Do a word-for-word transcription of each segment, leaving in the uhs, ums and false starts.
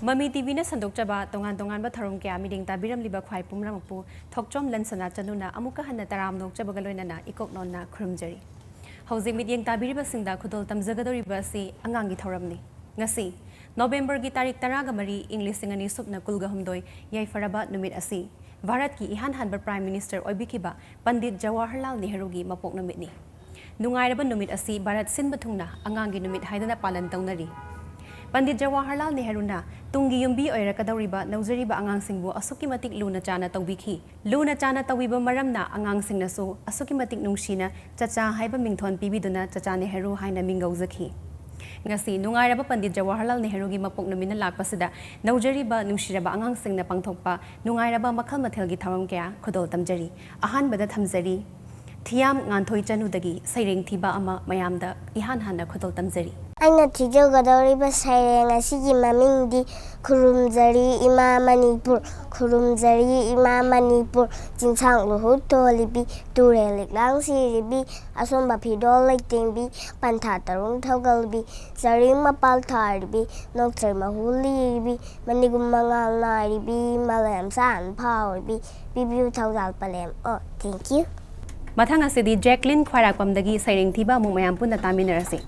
ꯃꯃꯤ ꯇꯤꯚꯤꯅ ꯁꯟꯗꯣꯛꯆꯕ ꯇꯣꯉꯥꯟ ꯇꯣꯉꯥꯟꯕ ꯊꯧꯔꯝ ꯀꯌꯥ ꯃꯤꯠꯌꯦꯡ ꯇꯥꯕꯤꯔꯝꯂꯤꯕ ꯈ꯭ꯋꯥꯏ ꯄꯨꯝꯅꯃꯛꯄꯨ ꯊꯣꯛꯆꯣꯝ ꯂꯟꯁꯅꯥ ꯆꯅꯨꯅ ꯑꯃꯨꯛꯀ ꯍꯟꯅ ꯇꯔꯥꯝꯅ ꯑꯣꯛꯆꯕꯒ ꯂꯣꯏꯅꯅ ꯏꯀꯣꯛ ꯅꯣꯟꯅ ꯈꯨꯔꯨꯝꯖꯔꯤ꯫ ꯍꯧꯖꯤꯛ ꯃꯤꯠꯌꯦꯡ ꯇꯥꯕꯤꯔꯤꯕꯁꯤꯡꯗ ꯈꯨꯗꯣꯜ ꯇꯝꯖꯒꯗꯧꯔꯤꯕ ꯑꯁꯤ ꯑꯉꯥꯡꯒꯤ ꯊꯧꯔꯝꯅꯤ꯫ ꯉꯁꯤ ꯅꯣꯕꯦꯝꯕꯔꯒꯤ ꯇꯥꯔꯤꯛ ꯇꯔꯥꯒ ꯃꯔꯤ, ꯏꯪ ꯂꯤꯁꯤꯡ ꯑꯅꯤ ꯁꯨꯞꯅ ꯀꯨꯜꯒ ꯍꯨꯝꯗꯣꯏ, ꯌꯥꯏꯐꯔꯕ ꯅꯨꯃꯤꯠ ꯑꯁꯤ ꯚꯥꯔꯠꯀꯤ ꯏꯍꯥꯟ ꯍꯥꯟꯕ ꯄ꯭ꯔꯥꯏꯝ ꯃꯤꯅꯤꯁꯇꯔ ꯑꯣꯏꯕꯤꯈꯤꯕ ꯄꯟꯗꯤꯠ ꯖꯋꯥꯍꯔꯂꯥꯜ ꯅꯦꯍꯔꯨꯒꯤ ꯃꯄꯣꯛ ꯅꯨꯃꯤꯠꯅꯤ꯫ ꯅꯨꯡꯉꯥꯏꯔꯕ ꯅꯨꯃꯤꯠ ꯑꯁꯤ ꯚꯥꯔꯠ ꯁꯤꯟꯕ ꯊꯨꯡꯅ ꯑꯉꯥꯡꯒꯤ ꯅꯨꯃꯤꯠ ꯍꯥꯏꯗꯅ ꯄꯥꯂꯟ ꯇꯧꯅꯔꯤ꯫ ꯄꯟꯗꯤꯠ ꯖꯋꯥꯍꯔꯂꯥꯜ ꯅꯦꯍꯔꯨꯅ ꯇꯨꯡꯒꯤ ꯌꯨꯝꯕꯤ ꯑꯣꯏꯔꯛꯀꯗꯧꯔꯤꯕ ꯅꯧꯖꯔꯤꯕ ꯑꯉꯥꯡꯁꯤꯡꯕꯨ ꯑꯁꯨꯛꯀꯤ ꯃꯇꯤꯛ ꯂꯨꯅ ꯆꯥꯅ ꯇꯧꯕꯤꯈꯤ꯫ ꯂꯨꯅ ꯆꯥꯅ ꯇꯧꯕꯤꯕ ꯃꯔꯝꯅ ꯑꯉꯥꯡꯁꯤꯡꯅꯁꯨ ꯑꯁꯨꯛꯀꯤ ꯃꯇꯤꯛ ꯅꯨꯡꯁꯤꯅ ꯆꯆꯥ ꯍꯥꯏꯕ ꯃꯤꯡꯊꯣꯟ ꯄꯤꯕꯤꯗꯨꯅ ꯆꯆꯥ ꯅꯦꯍꯔꯨ ꯍꯥꯏꯅ ꯃꯤꯡꯒꯧꯖꯈꯤ꯫ ꯉꯁꯤ ꯅꯨꯡꯉꯥꯏꯔꯕ ꯄꯟꯗꯤꯠ ꯖꯋꯥꯍꯔꯂꯥꯜ ꯅꯦꯍꯔꯨꯒꯤ ꯃꯄꯣꯛ ꯅꯨꯃꯤꯠꯅ ꯂꯥꯛꯄꯁꯤꯗ ꯅꯧꯖꯔꯤꯕ ꯅꯨꯡꯁꯤꯔꯕ ꯑꯉꯥꯡꯁꯤꯡꯅ ꯄꯥꯡꯊꯣꯛꯄ ꯅꯨꯡꯉꯥꯏꯔꯕ ꯃꯈꯜ ꯃꯊꯦꯜꯒꯤ ꯊꯧꯔꯝ ꯀꯌꯥ ꯈꯨꯗꯣꯜ ꯇꯝꯖꯔꯤ꯫ ꯑꯍꯥꯟꯕꯗ ꯊꯝꯖꯔꯤ ꯊꯤꯌꯥꯝ ꯉꯥꯟꯊꯣꯏ ꯆꯅꯨꯗꯒꯤ ꯁꯩꯔꯦꯡ ꯊꯤꯕ ꯑꯃ ꯃꯌꯥꯝꯗ ꯏꯍꯥꯟ ꯍꯥꯟꯅ ꯈꯨꯗꯣꯜ ꯇꯝꯖꯔꯤ꯫ ꯑꯩꯅ ꯊꯤꯖꯒꯗꯧꯔꯤꯕ ꯁꯩꯔꯦꯡ ꯑꯁꯤꯒꯤ ꯃꯃꯤꯡꯗꯤ ꯈꯨꯔꯨꯝꯖꯔꯤ ꯏꯃꯥ ꯃꯅꯤꯄꯨꯔ, ꯈꯨꯔꯨꯝꯖꯔꯤ ꯏꯃꯥ ꯃꯅꯤꯄꯨꯔ, ꯆꯤꯡꯁꯥꯡ ꯂꯨꯍꯨꯠ ꯊꯣꯜꯂꯤꯕꯤ, ꯇꯨꯔꯦꯜ ꯂꯤꯛꯂꯥꯡ ꯁꯤꯔꯤꯕꯤ, ꯑꯁꯣꯟꯕ ꯐꯤꯔꯣꯜ ꯂꯩꯇꯦꯡꯕꯤ, ꯄꯟꯊꯥ ꯇꯔꯨꯡ ꯊꯧꯒꯜꯕꯤ, ꯆꯔꯤꯡ ꯃꯄꯥꯜ ꯊꯥꯔꯤꯕꯤ, ꯅꯣꯡꯊ꯭ꯔꯩ ꯃꯍꯨ ꯂꯤꯔꯤꯕꯤ, ꯃꯅꯤꯒꯨꯝ ꯃꯉꯥꯜ ꯅꯥꯏꯔꯤꯕꯤ, ꯃꯥꯂꯦꯝ ꯁꯥꯟ ꯐꯥꯎꯔꯤꯕꯤ, ꯄꯤꯕꯤꯌꯨ ꯊꯧꯖꯥꯜ ꯄꯂꯦꯝ꯫ ꯑꯣ, thank you꯫ ꯃꯊꯪ ꯑꯁꯤꯗꯤ ꯖꯦꯛꯂꯤꯟ ꯈ꯭ꯋꯥꯏꯔꯥꯛꯄꯝꯗꯒꯤ ꯁꯩꯔꯦꯡ ꯊꯤꯕ ꯑꯃꯨꯛ ꯃꯌꯥꯝ ꯄꯨꯟꯅ ꯇꯥꯃꯤꯟꯅꯔꯁꯤ꯫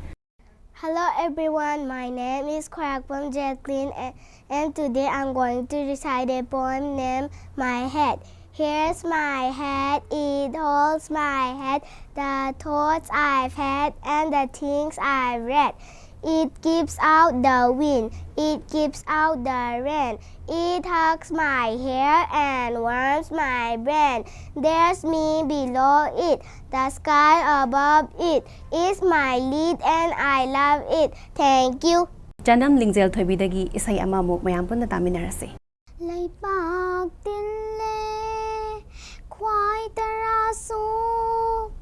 Hello everyone, my name is Khwarapam Jacqueline, a- and today I'm going to recite a poem named My Head. Here's my head, it holds my head, the thoughts I've had and the things I've read. It keeps out the wind, it keeps out the rain. It hugs my hair and warms my brain. There's me below it, the sky above it is my lead and I love it. Thank you. ꯆꯅꯝ ꯂꯤꯡꯖꯦꯜ ꯊꯣꯏꯕꯤꯗꯒꯤ ꯏꯁꯩ ꯑꯃꯃꯨꯛ ꯃꯌꯥꯝ ꯄꯨꯟꯅ ꯇꯥꯃꯤꯟꯅꯔꯁꯤ꯫ ꯂꯩꯄꯥꯛ ꯇꯤꯜꯂꯦ, ꯈ꯭ꯋꯥꯏ ꯇꯔꯥꯁꯨ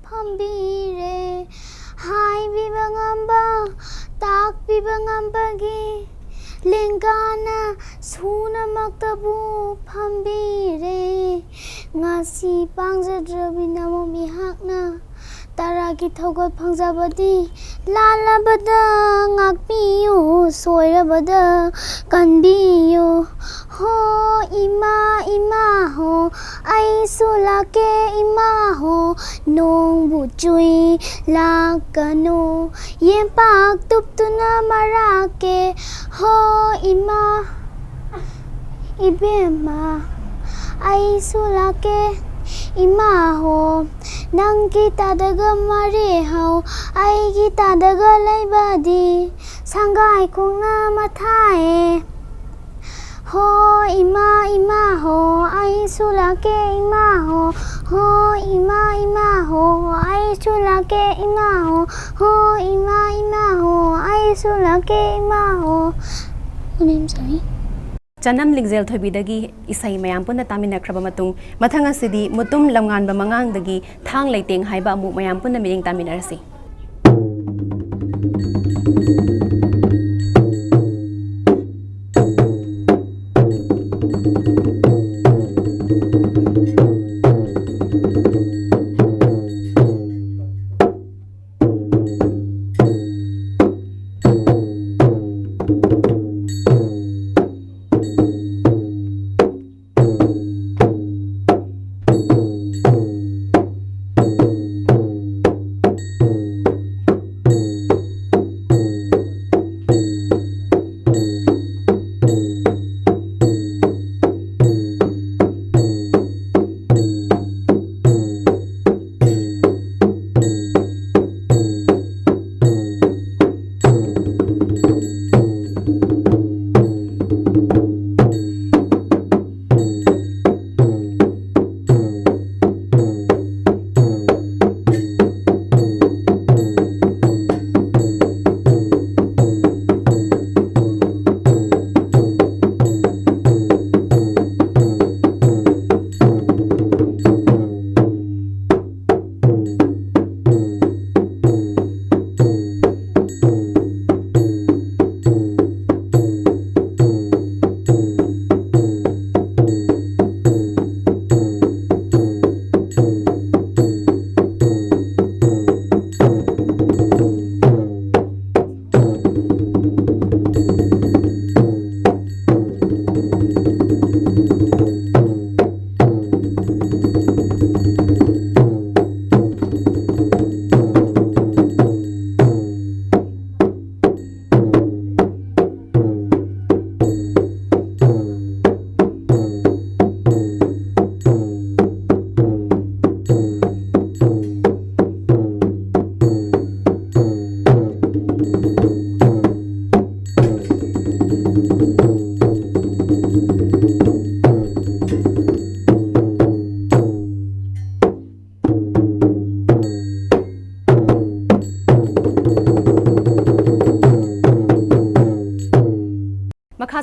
ꯐꯝꯕꯤꯔꯦ, ꯍꯥꯏꯕꯤꯕ ꯉꯝꯕ, ꯇꯥꯛꯄꯤꯕ ꯉꯝꯕꯒꯤ ꯂꯦꯡꯒꯥꯅ ꯁꯨꯅꯃꯛꯇꯕꯨ ꯐꯝꯕꯤꯔꯦ꯫ ꯉꯁꯤ ꯄꯥꯡꯖꯗ꯭ꯔꯕꯤ ꯅꯃꯣꯝ ꯑꯩꯍꯥꯛꯅ ꯇꯔꯥꯒꯤ ꯊꯧꯒꯜ ꯐꯪꯖꯕꯗꯤ ꯂꯥꯜꯂꯕꯗ ꯉꯥꯛꯄꯤꯌꯨ, ꯁꯣꯏꯔꯕꯗ ꯀꯟꯕꯤꯌꯨ꯫ ꯍꯣ ꯏꯃꯥ, ꯏꯃꯥ ꯍꯣ, ꯑꯩꯁꯨ ꯂꯥꯛꯀꯦ ꯏꯃꯥ ꯍꯣ, ꯅꯣꯡꯕꯨ ꯆꯨꯏ ꯂꯥꯛꯀꯅꯨ, ꯌꯦꯝꯄꯥꯛ ꯇꯨꯞꯇꯨꯅ ꯃꯔꯥꯛꯀꯦ꯫ ꯍꯣ ꯏꯃꯥ, ꯏꯕꯦꯝꯃ, ꯑꯩꯁꯨ ꯂꯥꯛꯀꯦ ꯏꯃꯥ ꯍꯣ, ꯅꯪꯒꯤ ꯇꯥꯗꯒ ꯃꯔꯦ ꯍꯧ, ꯑꯩꯒꯤ ꯇꯥꯗꯒ ꯂꯩꯕꯗꯤ ꯁꯪꯒꯥꯏ ꯈꯣꯡꯅ ꯃꯊꯥꯏꯌꯦ꯫ ꯍꯣ ꯏꯃꯥ, ꯏꯃꯥ ꯍꯣ, ꯑꯩꯁꯨ ꯂꯥꯛꯀꯦ ꯏꯃꯥ ꯍꯣ꯫ ꯍꯣ ꯏꯃꯥ, ꯏꯃꯥ ꯍꯣ, ꯑꯩꯁꯨ ꯂꯥꯛꯀꯦ ꯏꯃꯥ ꯍꯣ꯫ ꯍꯣ ꯏꯃꯥ, ꯏꯃꯥ ꯍꯣ, ꯑꯩꯁꯨ ꯂꯥꯛꯀꯦ ꯏꯃꯥ ꯍꯣ꯫ ꯆꯅꯝ ꯂꯤꯡꯖꯦꯜ ꯊꯣꯏꯕꯤꯗꯒꯤ ꯏꯁꯩ ꯃꯌꯥꯝ ꯄꯨꯟꯅ ꯇꯥꯃꯤꯟꯅꯈ꯭ꯔꯕ ꯃꯇꯨꯡ, ꯃꯊꯪ ꯑꯁꯤꯗꯤ ꯃꯨꯇꯨꯝ ꯂꯝꯉꯥꯟꯕ ꯃꯉꯥꯡꯗꯒꯤ ꯊꯥꯡ ꯂꯩꯇꯦꯡ ꯍꯥꯏꯕ ꯑꯃꯨꯛ ꯃꯌꯥꯝ ꯄꯨꯟꯅ ꯃꯤꯠꯌꯦꯡ ꯇꯥꯃꯤꯟꯅꯔꯁꯤ꯫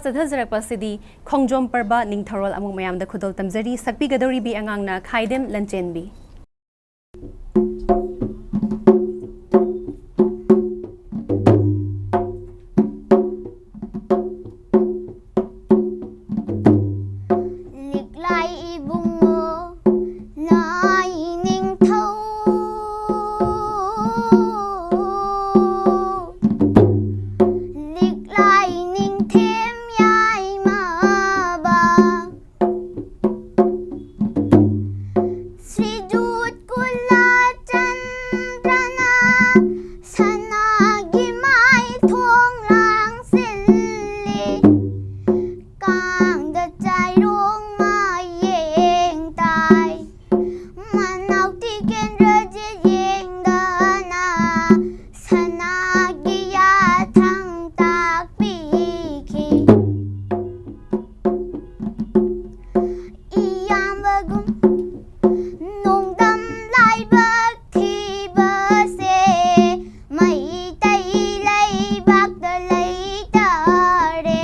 ꯆꯠꯊꯖꯔꯛꯄ ꯑꯁꯤꯗꯤ ꯈꯣꯡꯖꯣꯝ ꯄꯔꯕ ꯅꯤꯡꯊꯧꯔꯣꯜ ꯑꯃꯨꯛ ꯃꯌꯥꯝꯗ ꯈꯨꯗꯣꯜ ꯇꯝꯖꯔꯤ꯫ ꯁꯛꯄꯤꯒꯗꯧꯔꯤꯕꯤ ꯑꯉꯥꯡꯅ ꯈꯥꯏꯗꯦꯝ ꯂꯟꯆꯦꯟꯕꯤ꯫ ꯂꯤꯛꯂꯥꯏ ꯏꯕꯨꯡꯉꯣ ꯂꯥꯏ ꯅꯤꯡꯊꯧ, ꯂꯤꯛꯂꯥꯏ ꯅꯤꯡꯊꯦꯝ ꯌꯥꯏꯃꯕ, ꯁ꯭ꯔꯤꯖꯨꯠ ꯀꯨꯂꯆꯟꯗ꯭ꯔꯅ ꯁꯅꯥꯒꯤ ꯃꯥꯏꯊꯣꯡ ꯂꯥꯡꯁꯤꯜꯂꯤ꯫ ꯀꯥꯡꯗ ꯆꯥꯏꯔꯣꯡ ꯃꯌꯦꯡ ꯇꯥꯏ꯫ ꯃꯅꯥꯎ ꯇꯤꯀꯦꯟꯗ꯭ꯔꯖꯤꯠ ꯌꯦꯡꯗꯅ ꯁꯅꯥꯒꯤ ꯌꯥꯊꯪ ꯇꯥꯛꯄꯤꯈꯤ꯫ ꯏꯌꯥꯝꯕꯒꯨꯝ ꯅꯣꯡꯗꯝ ꯂꯥꯏꯕꯛ ꯊꯤꯕꯁꯦ ꯃꯩꯇꯩ ꯂꯩꯕꯥꯛꯇ ꯂꯩꯇꯔꯦ꯫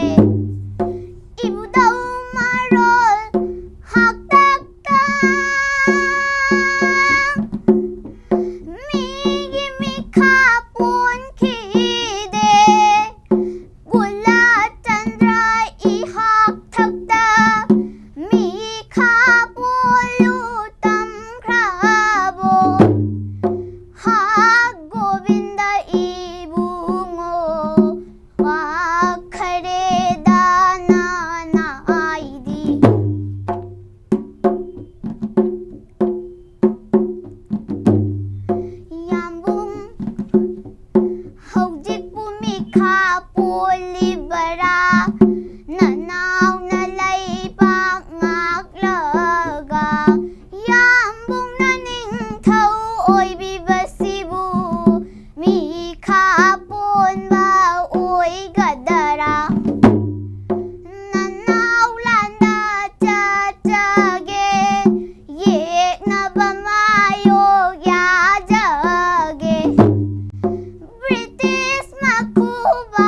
ꯏꯕꯨꯙꯧ ꯃꯔꯣꯜ ꯍꯥꯛꯇꯛꯇ ꯃꯤꯒꯤ ꯃꯤꯈꯥ ꯄꯣꯟꯈꯤꯗꯦ꯫ ꯀꯨꯂꯆꯟꯗ꯭ꯔ ꯏꯍꯥꯛ ꯊꯛꯇ ꯃꯤꯈꯥ ꯄꯣꯜꯂꯨ ꯇꯝꯈ꯭ꯔꯕꯣ? ꯍꯥ ꯒꯣꯕꯤꯟꯗ ꯏꯕꯨꯡꯉꯣ, ꯋꯥꯈꯔꯦꯗ ꯅꯅꯥꯏꯗꯤ꯫ ꯌꯥꯝꯕꯨꯡ, ꯍꯧꯖꯤꯛꯄꯨ ꯃꯤꯈꯥ ꯄꯣꯜꯂꯤꯕꯔꯥ? ꯅꯅꯥꯎꯅ ꯂꯩꯕꯥꯛ ꯉꯥꯛꯂꯒ ꯌꯥꯝꯕꯨꯡꯅ ꯅꯤꯡꯊꯧ ꯑꯣꯏꯕꯤꯕꯁꯤꯕꯨ ꯃꯤꯈꯥ ꯄꯣꯟꯕ ꯑꯣꯏꯒꯗꯔꯥ? ꯅꯅꯥꯎ ꯂꯥꯟꯗ ꯆꯠꯆꯒꯦ, ꯌꯦꯛꯅꯕ ꯃꯥꯌꯣꯛ ꯌꯥꯖꯒꯦ꯫ ꯕ꯭ꯔꯤꯇꯤꯁ ꯃꯈꯨꯕ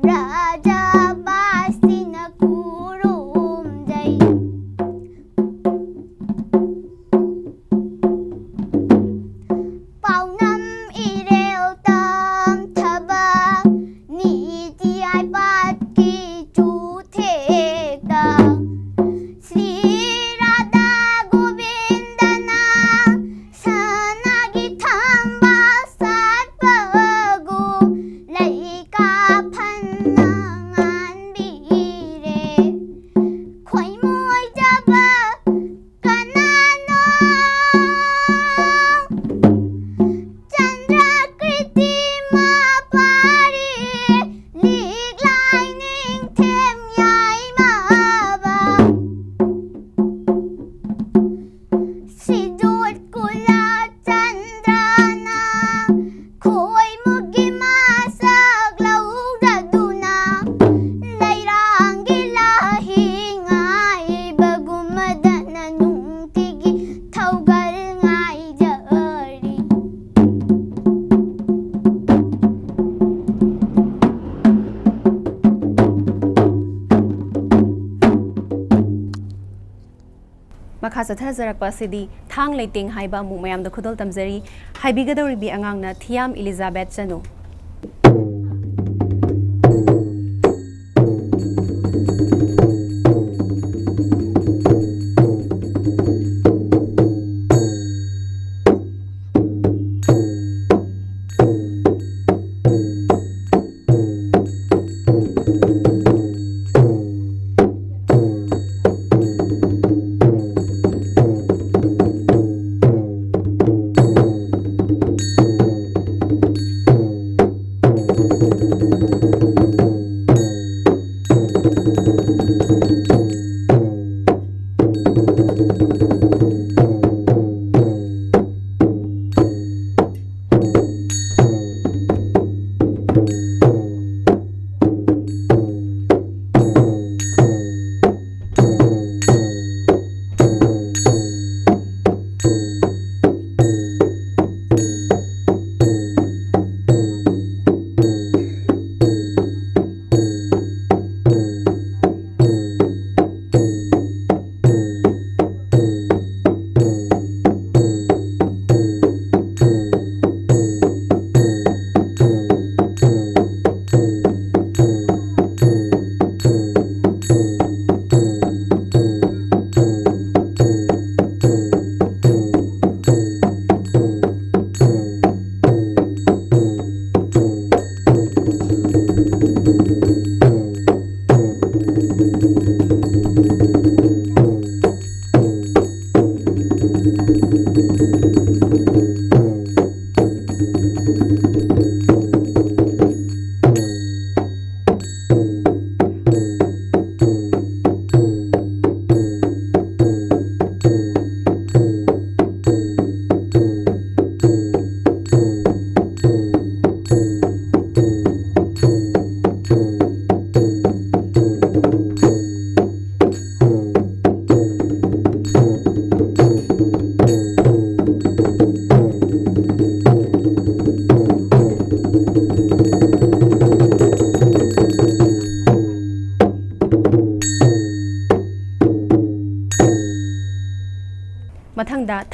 ꯕ꯭ꯔꯖꯕꯥꯁꯤꯅ ꯈꯨꯔꯨꯝꯖꯩ꯫ ꯄꯥꯎꯅꯝ ꯏꯔꯦꯜ ꯇꯝꯊꯕ ꯅꯤꯇꯤ ꯌꯥꯏꯄꯥꯠꯀꯤ ꯆꯨꯊꯦꯛꯇ ꯁ꯭ꯔꯤ ꯔꯥꯙꯥ ꯒꯣꯕꯤꯟꯗꯅ ꯁꯅꯥꯒꯤ ꯊꯝꯕꯥꯜ ꯁꯥꯠꯄꯒꯨꯝ ꯂꯩꯀꯥ ꯐꯅ ꯉꯥꯟꯕꯤꯔꯦ꯫ ꯈꯣꯏꯃꯣꯏꯖꯕ ꯀꯅꯥꯅꯣ? ꯆꯟꯗ꯭ꯔ ꯀ꯭ꯔꯤꯇꯤꯃ ꯄꯥꯔꯤ ꯂꯤꯛꯂꯥꯏ ꯅꯤꯡꯊꯦꯝ ꯌꯥꯏꯃꯕ꯫ ꯁꯤꯖꯣꯠ ꯀꯨꯂ ꯆꯟꯗ꯭ꯔꯅ ꯈꯣꯏꯃꯨꯛꯀꯤ ꯃꯁꯛ ꯂꯧꯖꯗꯨꯅ ꯂꯩꯔꯥꯡꯒꯤ ꯂꯍꯤ ꯉꯥꯏꯕꯒꯨꯝꯗꯅ ꯅꯨꯡꯇꯤꯒꯤ ꯊꯧꯒꯜ ꯉꯥꯏꯖꯔꯤ꯫ ꯃꯈꯥ ꯆꯠꯊꯖꯔꯛꯄ ꯑꯁꯤꯗꯤ ꯊꯥꯡ ꯂꯩꯇꯦꯡ ꯍꯥꯏꯕ ꯑꯃꯨꯛ ꯃꯌꯥꯝꯗ ꯈꯨꯗꯣꯜ ꯇꯝꯖꯔꯤ꯫ ꯍꯥꯏꯕꯤꯒꯗꯧꯔꯤꯕꯤ ꯑꯉꯥꯡꯅ ꯊꯤꯌꯥꯝ ꯏꯂꯤꯖꯥꯕꯦꯠ ꯆꯅꯨ꯫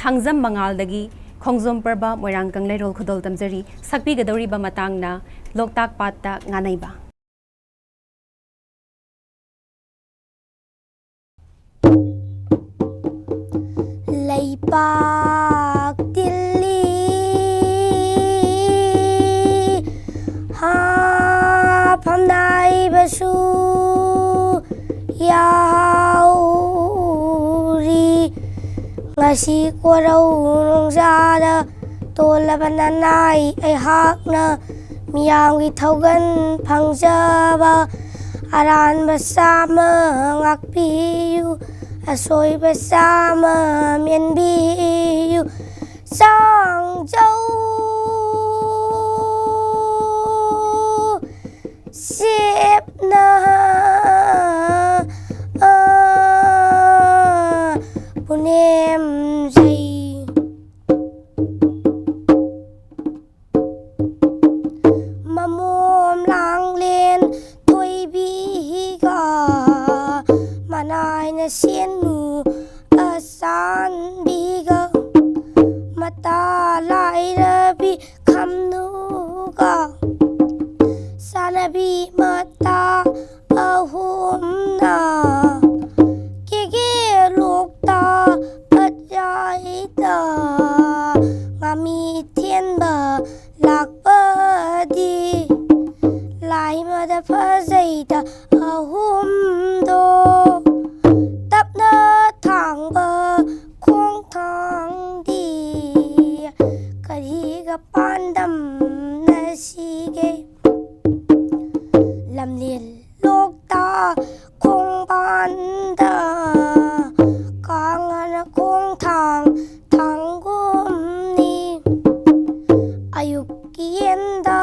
ꯊꯥꯡꯖꯝ ꯃꯉꯥꯜꯗꯒꯤ ꯈꯣꯡꯖꯣꯝ ꯄꯔꯕ ꯃꯣꯏꯔꯥꯡ ꯀꯪꯂꯩꯔꯣꯜ ꯈꯨꯗꯣꯜ ꯇꯝꯖꯔꯤ꯫ ꯁꯛꯄꯤꯒꯗꯧꯔꯤꯕ ꯃꯇꯥꯡꯅ ꯂꯣꯛꯇꯥꯛ ꯄꯥꯠꯇ ꯉꯥꯅꯩꯕ꯫ ꯂꯩꯄꯥꯛ ꯇꯤꯜꯂꯤ ꯍꯥꯐꯝ ꯅꯥꯏꯕꯁꯨ ꯌꯥꯎꯔꯤ꯫ ꯉꯁꯤ ꯀꯣꯔꯧ ꯅꯣꯡꯖꯥꯗ ꯇꯣꯜꯂꯕ ꯅꯅꯥꯏ ꯑꯩꯍꯥꯛꯅ ꯃꯤꯌꯥꯝꯒꯤ ꯊꯧꯒꯟ ꯐꯪꯖꯕ ꯑꯔꯥꯟꯕ ꯆꯥꯝꯃ ꯉꯥꯛꯄꯤꯌꯨ, ꯑꯁꯣꯏꯕ ꯆꯥꯝꯃ ꯃꯦꯟꯕꯤꯌꯨ꯫ ꯆꯥꯡꯖꯧ ꯁꯦꯞꯅ ꯄꯨꯅꯦꯝꯖꯩ꯫ ꯃꯃꯣꯝ ꯂꯥꯡꯂꯦꯟ ꯊꯣꯏꯕꯤꯒ ꯃꯅꯥꯏꯅ ꯁꯦꯟꯅꯨ ꯑꯆꯥꯟꯕꯤꯒ ꯃꯇꯥ ꯂꯥꯏꯔꯕꯤ ꯈꯝꯅꯨꯒ ꯆꯥꯟꯅꯕꯤ ꯃꯇꯥ ꯑꯍꯨꯝꯅ ꯀꯦꯒꯦ ꯂꯣꯛꯇ ꯄꯠꯌꯥꯏꯗ ꯉꯥꯃꯤ ꯊꯦꯟꯕ ꯂꯥꯛꯄꯗꯤ ꯂꯥꯏꯃꯗ ꯐꯖꯩꯗ ꯑꯍꯨꯝꯗꯣ꯫ ꯇꯞꯅ ꯊꯥꯡꯕ ꯈꯣꯡꯊꯥꯡꯗꯤ ꯀꯔꯤꯒ ꯄꯥꯟꯗꯝꯅꯁꯤꯒꯦ? ꯂꯝꯂꯦꯟ ꯂꯣꯛꯇ ꯈꯣꯡꯕꯥꯟꯗ ꯀꯥꯡꯉꯅ ꯈꯣꯡꯊꯥꯡ ꯊꯥꯡꯒꯨꯝꯅꯤ꯫ ꯑꯌꯨꯛꯀꯤ ꯌꯦꯟꯗ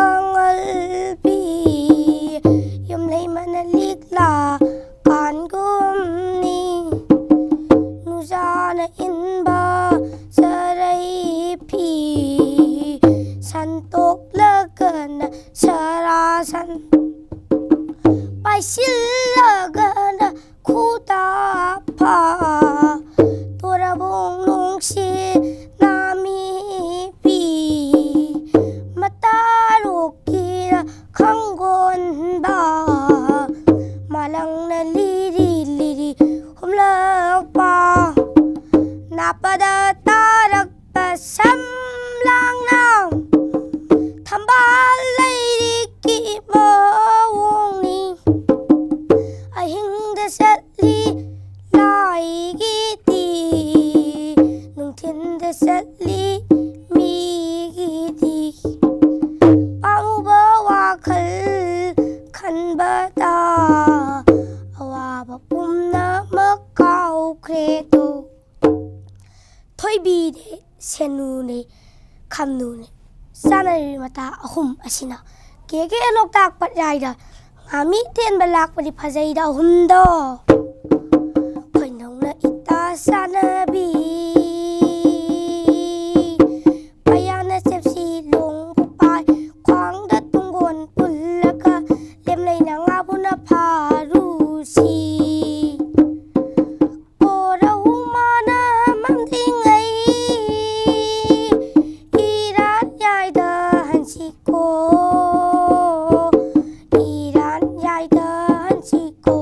ꯑꯉꯜꯕꯤ ꯌꯨꯝꯂꯩꯃꯅ ꯂꯤꯛꯂꯥ ꯀꯥꯟꯒꯨꯝꯅꯤ꯫ ꯅꯨꯡꯖꯥꯅ ꯏꯟꯕ ꯆꯔꯩ ꯐꯤ ꯁꯟꯇꯣꯛꯂꯒꯅ ꯁꯔꯥꯁꯟ ꯄꯥꯏꯁꯤꯜꯂꯒꯅ ꯈꯨꯗꯥꯐ ꯇꯣꯔꯕꯣꯡ ꯕꯗ ꯑꯋꯥꯕ ꯄꯨꯝꯅꯃꯛ ꯀꯥꯎꯈ꯭ꯔꯦꯗꯣ꯫ ꯊꯣꯏꯕꯤꯅꯦ, ꯁꯦꯅꯨꯅꯦ, ꯈꯝꯅꯨꯅꯦ, ꯆꯥꯅꯔꯤꯕ ꯃꯇꯥ ꯑꯍꯨꯝ ꯑꯁꯤꯅ ꯀꯦꯒꯦ ꯂꯣꯛꯇꯥꯛ ꯄꯠꯌꯥꯏꯗ ꯉꯥꯃꯤ ꯊꯦꯟꯕ ꯂꯥꯛꯄꯗꯤ ꯐꯖꯩꯗ ꯑꯍꯨꯝꯗꯣ꯫ ꯈꯣꯏꯅꯧꯅ ꯏꯇꯥ ꯆꯥꯅꯕꯤ, ꯄꯌꯥꯅ ꯆꯦꯞꯁꯤ ꯂꯣꯡꯕ ꯄꯥꯏ, ꯈ꯭ꯋꯥꯡꯗ ꯇꯨꯡꯒꯣꯟ ꯄꯨꯜꯂꯒ ꯂꯦꯝꯂꯩꯅ ꯉꯥꯕꯨꯅ ꯐꯥꯔꯨꯁꯤ꯫ ꯀꯣꯔꯧ ꯃꯥꯅ ꯃꯝꯗ꯭ꯔꯤꯉꯩ ꯏꯔꯥꯠ ꯌꯥꯏꯗ ꯍꯟꯁꯤꯀꯣ, ꯏꯔꯥꯠ ꯌꯥꯏꯗ ꯍꯟꯁꯤꯀꯣ꯫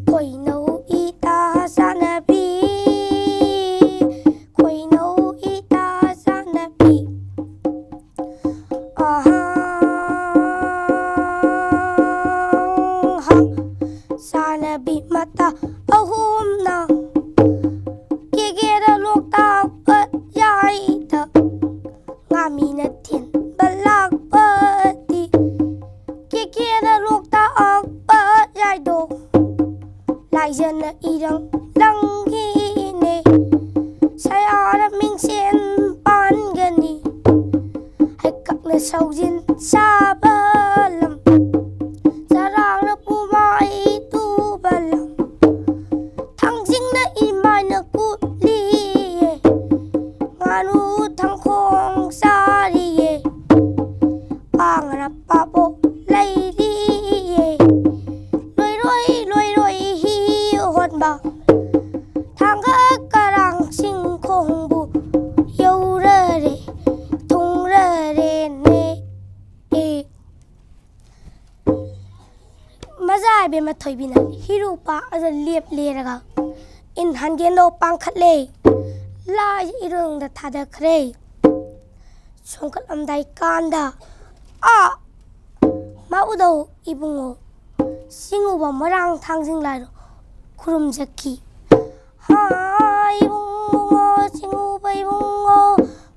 ꯈꯣꯏꯅꯧ ꯏꯇꯥ ꯆꯥꯅꯕꯤ, ꯈꯣꯏꯅꯧ ꯏꯇꯥ ꯆꯥꯅꯕꯤ꯫ ꯑꯍꯥ, ꯍꯥ, ꯆꯥꯅꯕꯤ ꯃꯇꯥ ꯑꯍꯨꯝꯅ ꯀꯦꯒꯦꯗ ꯂꯣꯛꯇꯥꯛ ꯄꯠꯌꯥꯏꯗ ꯉꯥꯃꯤꯅ ꯊꯤꯟꯕ ꯂꯥꯛꯄꯗꯤ ꯀꯦꯀꯦꯅ ꯂꯣꯛꯇꯥꯛ ꯄꯠꯌꯥꯏꯗꯣ ꯂꯥꯏꯖꯅ ꯏꯔꯪ ꯂꯪꯒꯤꯅꯦ꯫ ꯁꯌꯥꯅ ꯃꯤꯡꯁꯦꯟ ꯄꯥꯟꯒꯅꯤ꯫ ꯍꯩꯀꯛꯅ ꯁꯧꯖꯤꯟ ꯆꯥꯕ ꯂꯝ, ꯆꯔꯥꯡꯅ ꯄꯨꯃꯥꯏ ꯇꯨꯕ ꯂꯝ, ꯊꯥꯡꯖꯤꯡꯅ ꯏꯃꯥꯏꯅ ꯀꯨꯠꯂꯤꯌꯦ꯫ ꯉꯥꯅꯨ ꯊꯪꯈꯣꯡ ꯆꯥꯔꯤꯌꯦ꯫ ꯄꯥꯡꯅ ꯄꯥꯕꯣꯛ ꯂꯩꯔꯤꯌꯦ꯫ ꯂꯣꯏꯔꯣꯏ ꯂꯣꯏꯔꯣꯏ ꯍꯤ ꯍꯣꯟꯕ ꯊꯥꯡꯒ ꯀꯔꯥꯡ ꯆꯤꯡꯈꯣꯡꯕꯨ ꯌꯧꯔꯔꯦ, ꯊꯨꯡꯔꯔꯦꯅꯦ꯫ ꯑꯦ꯫ ꯃꯖꯥ ꯏꯕꯦꯝꯃ ꯊꯣꯏꯕꯤꯅ ꯍꯤꯔꯨ ꯄꯥꯛ ꯑꯗꯨ ꯂꯦꯞ ꯂꯦꯔꯒ ꯏꯟ ꯍꯟꯒꯦꯟꯗꯣ ꯄꯥꯡꯈꯠꯂꯦ꯫ ꯂꯥꯏ ꯏꯔꯣꯡꯗ ꯊꯥꯗꯈ꯭ꯔꯦ꯫ ꯁꯣꯟꯒꯠꯂꯝꯗꯥꯏ ꯀꯥꯟꯗ, ꯑꯥ! ꯃꯥꯎꯗꯧ ꯏꯕꯨꯡꯉꯣ, ꯆꯤꯡꯉꯨꯕ ꯃꯣꯏꯔꯥꯡ ꯊꯥꯡꯖꯤꯡ ꯂꯥꯏꯔꯣ ꯈꯨꯔꯨꯝꯖꯈꯤ꯫ ꯍꯥ, ꯏꯕꯨꯡꯉꯣ, ꯆꯤꯡꯉꯨꯕ ꯏꯕꯨꯡꯉꯣ,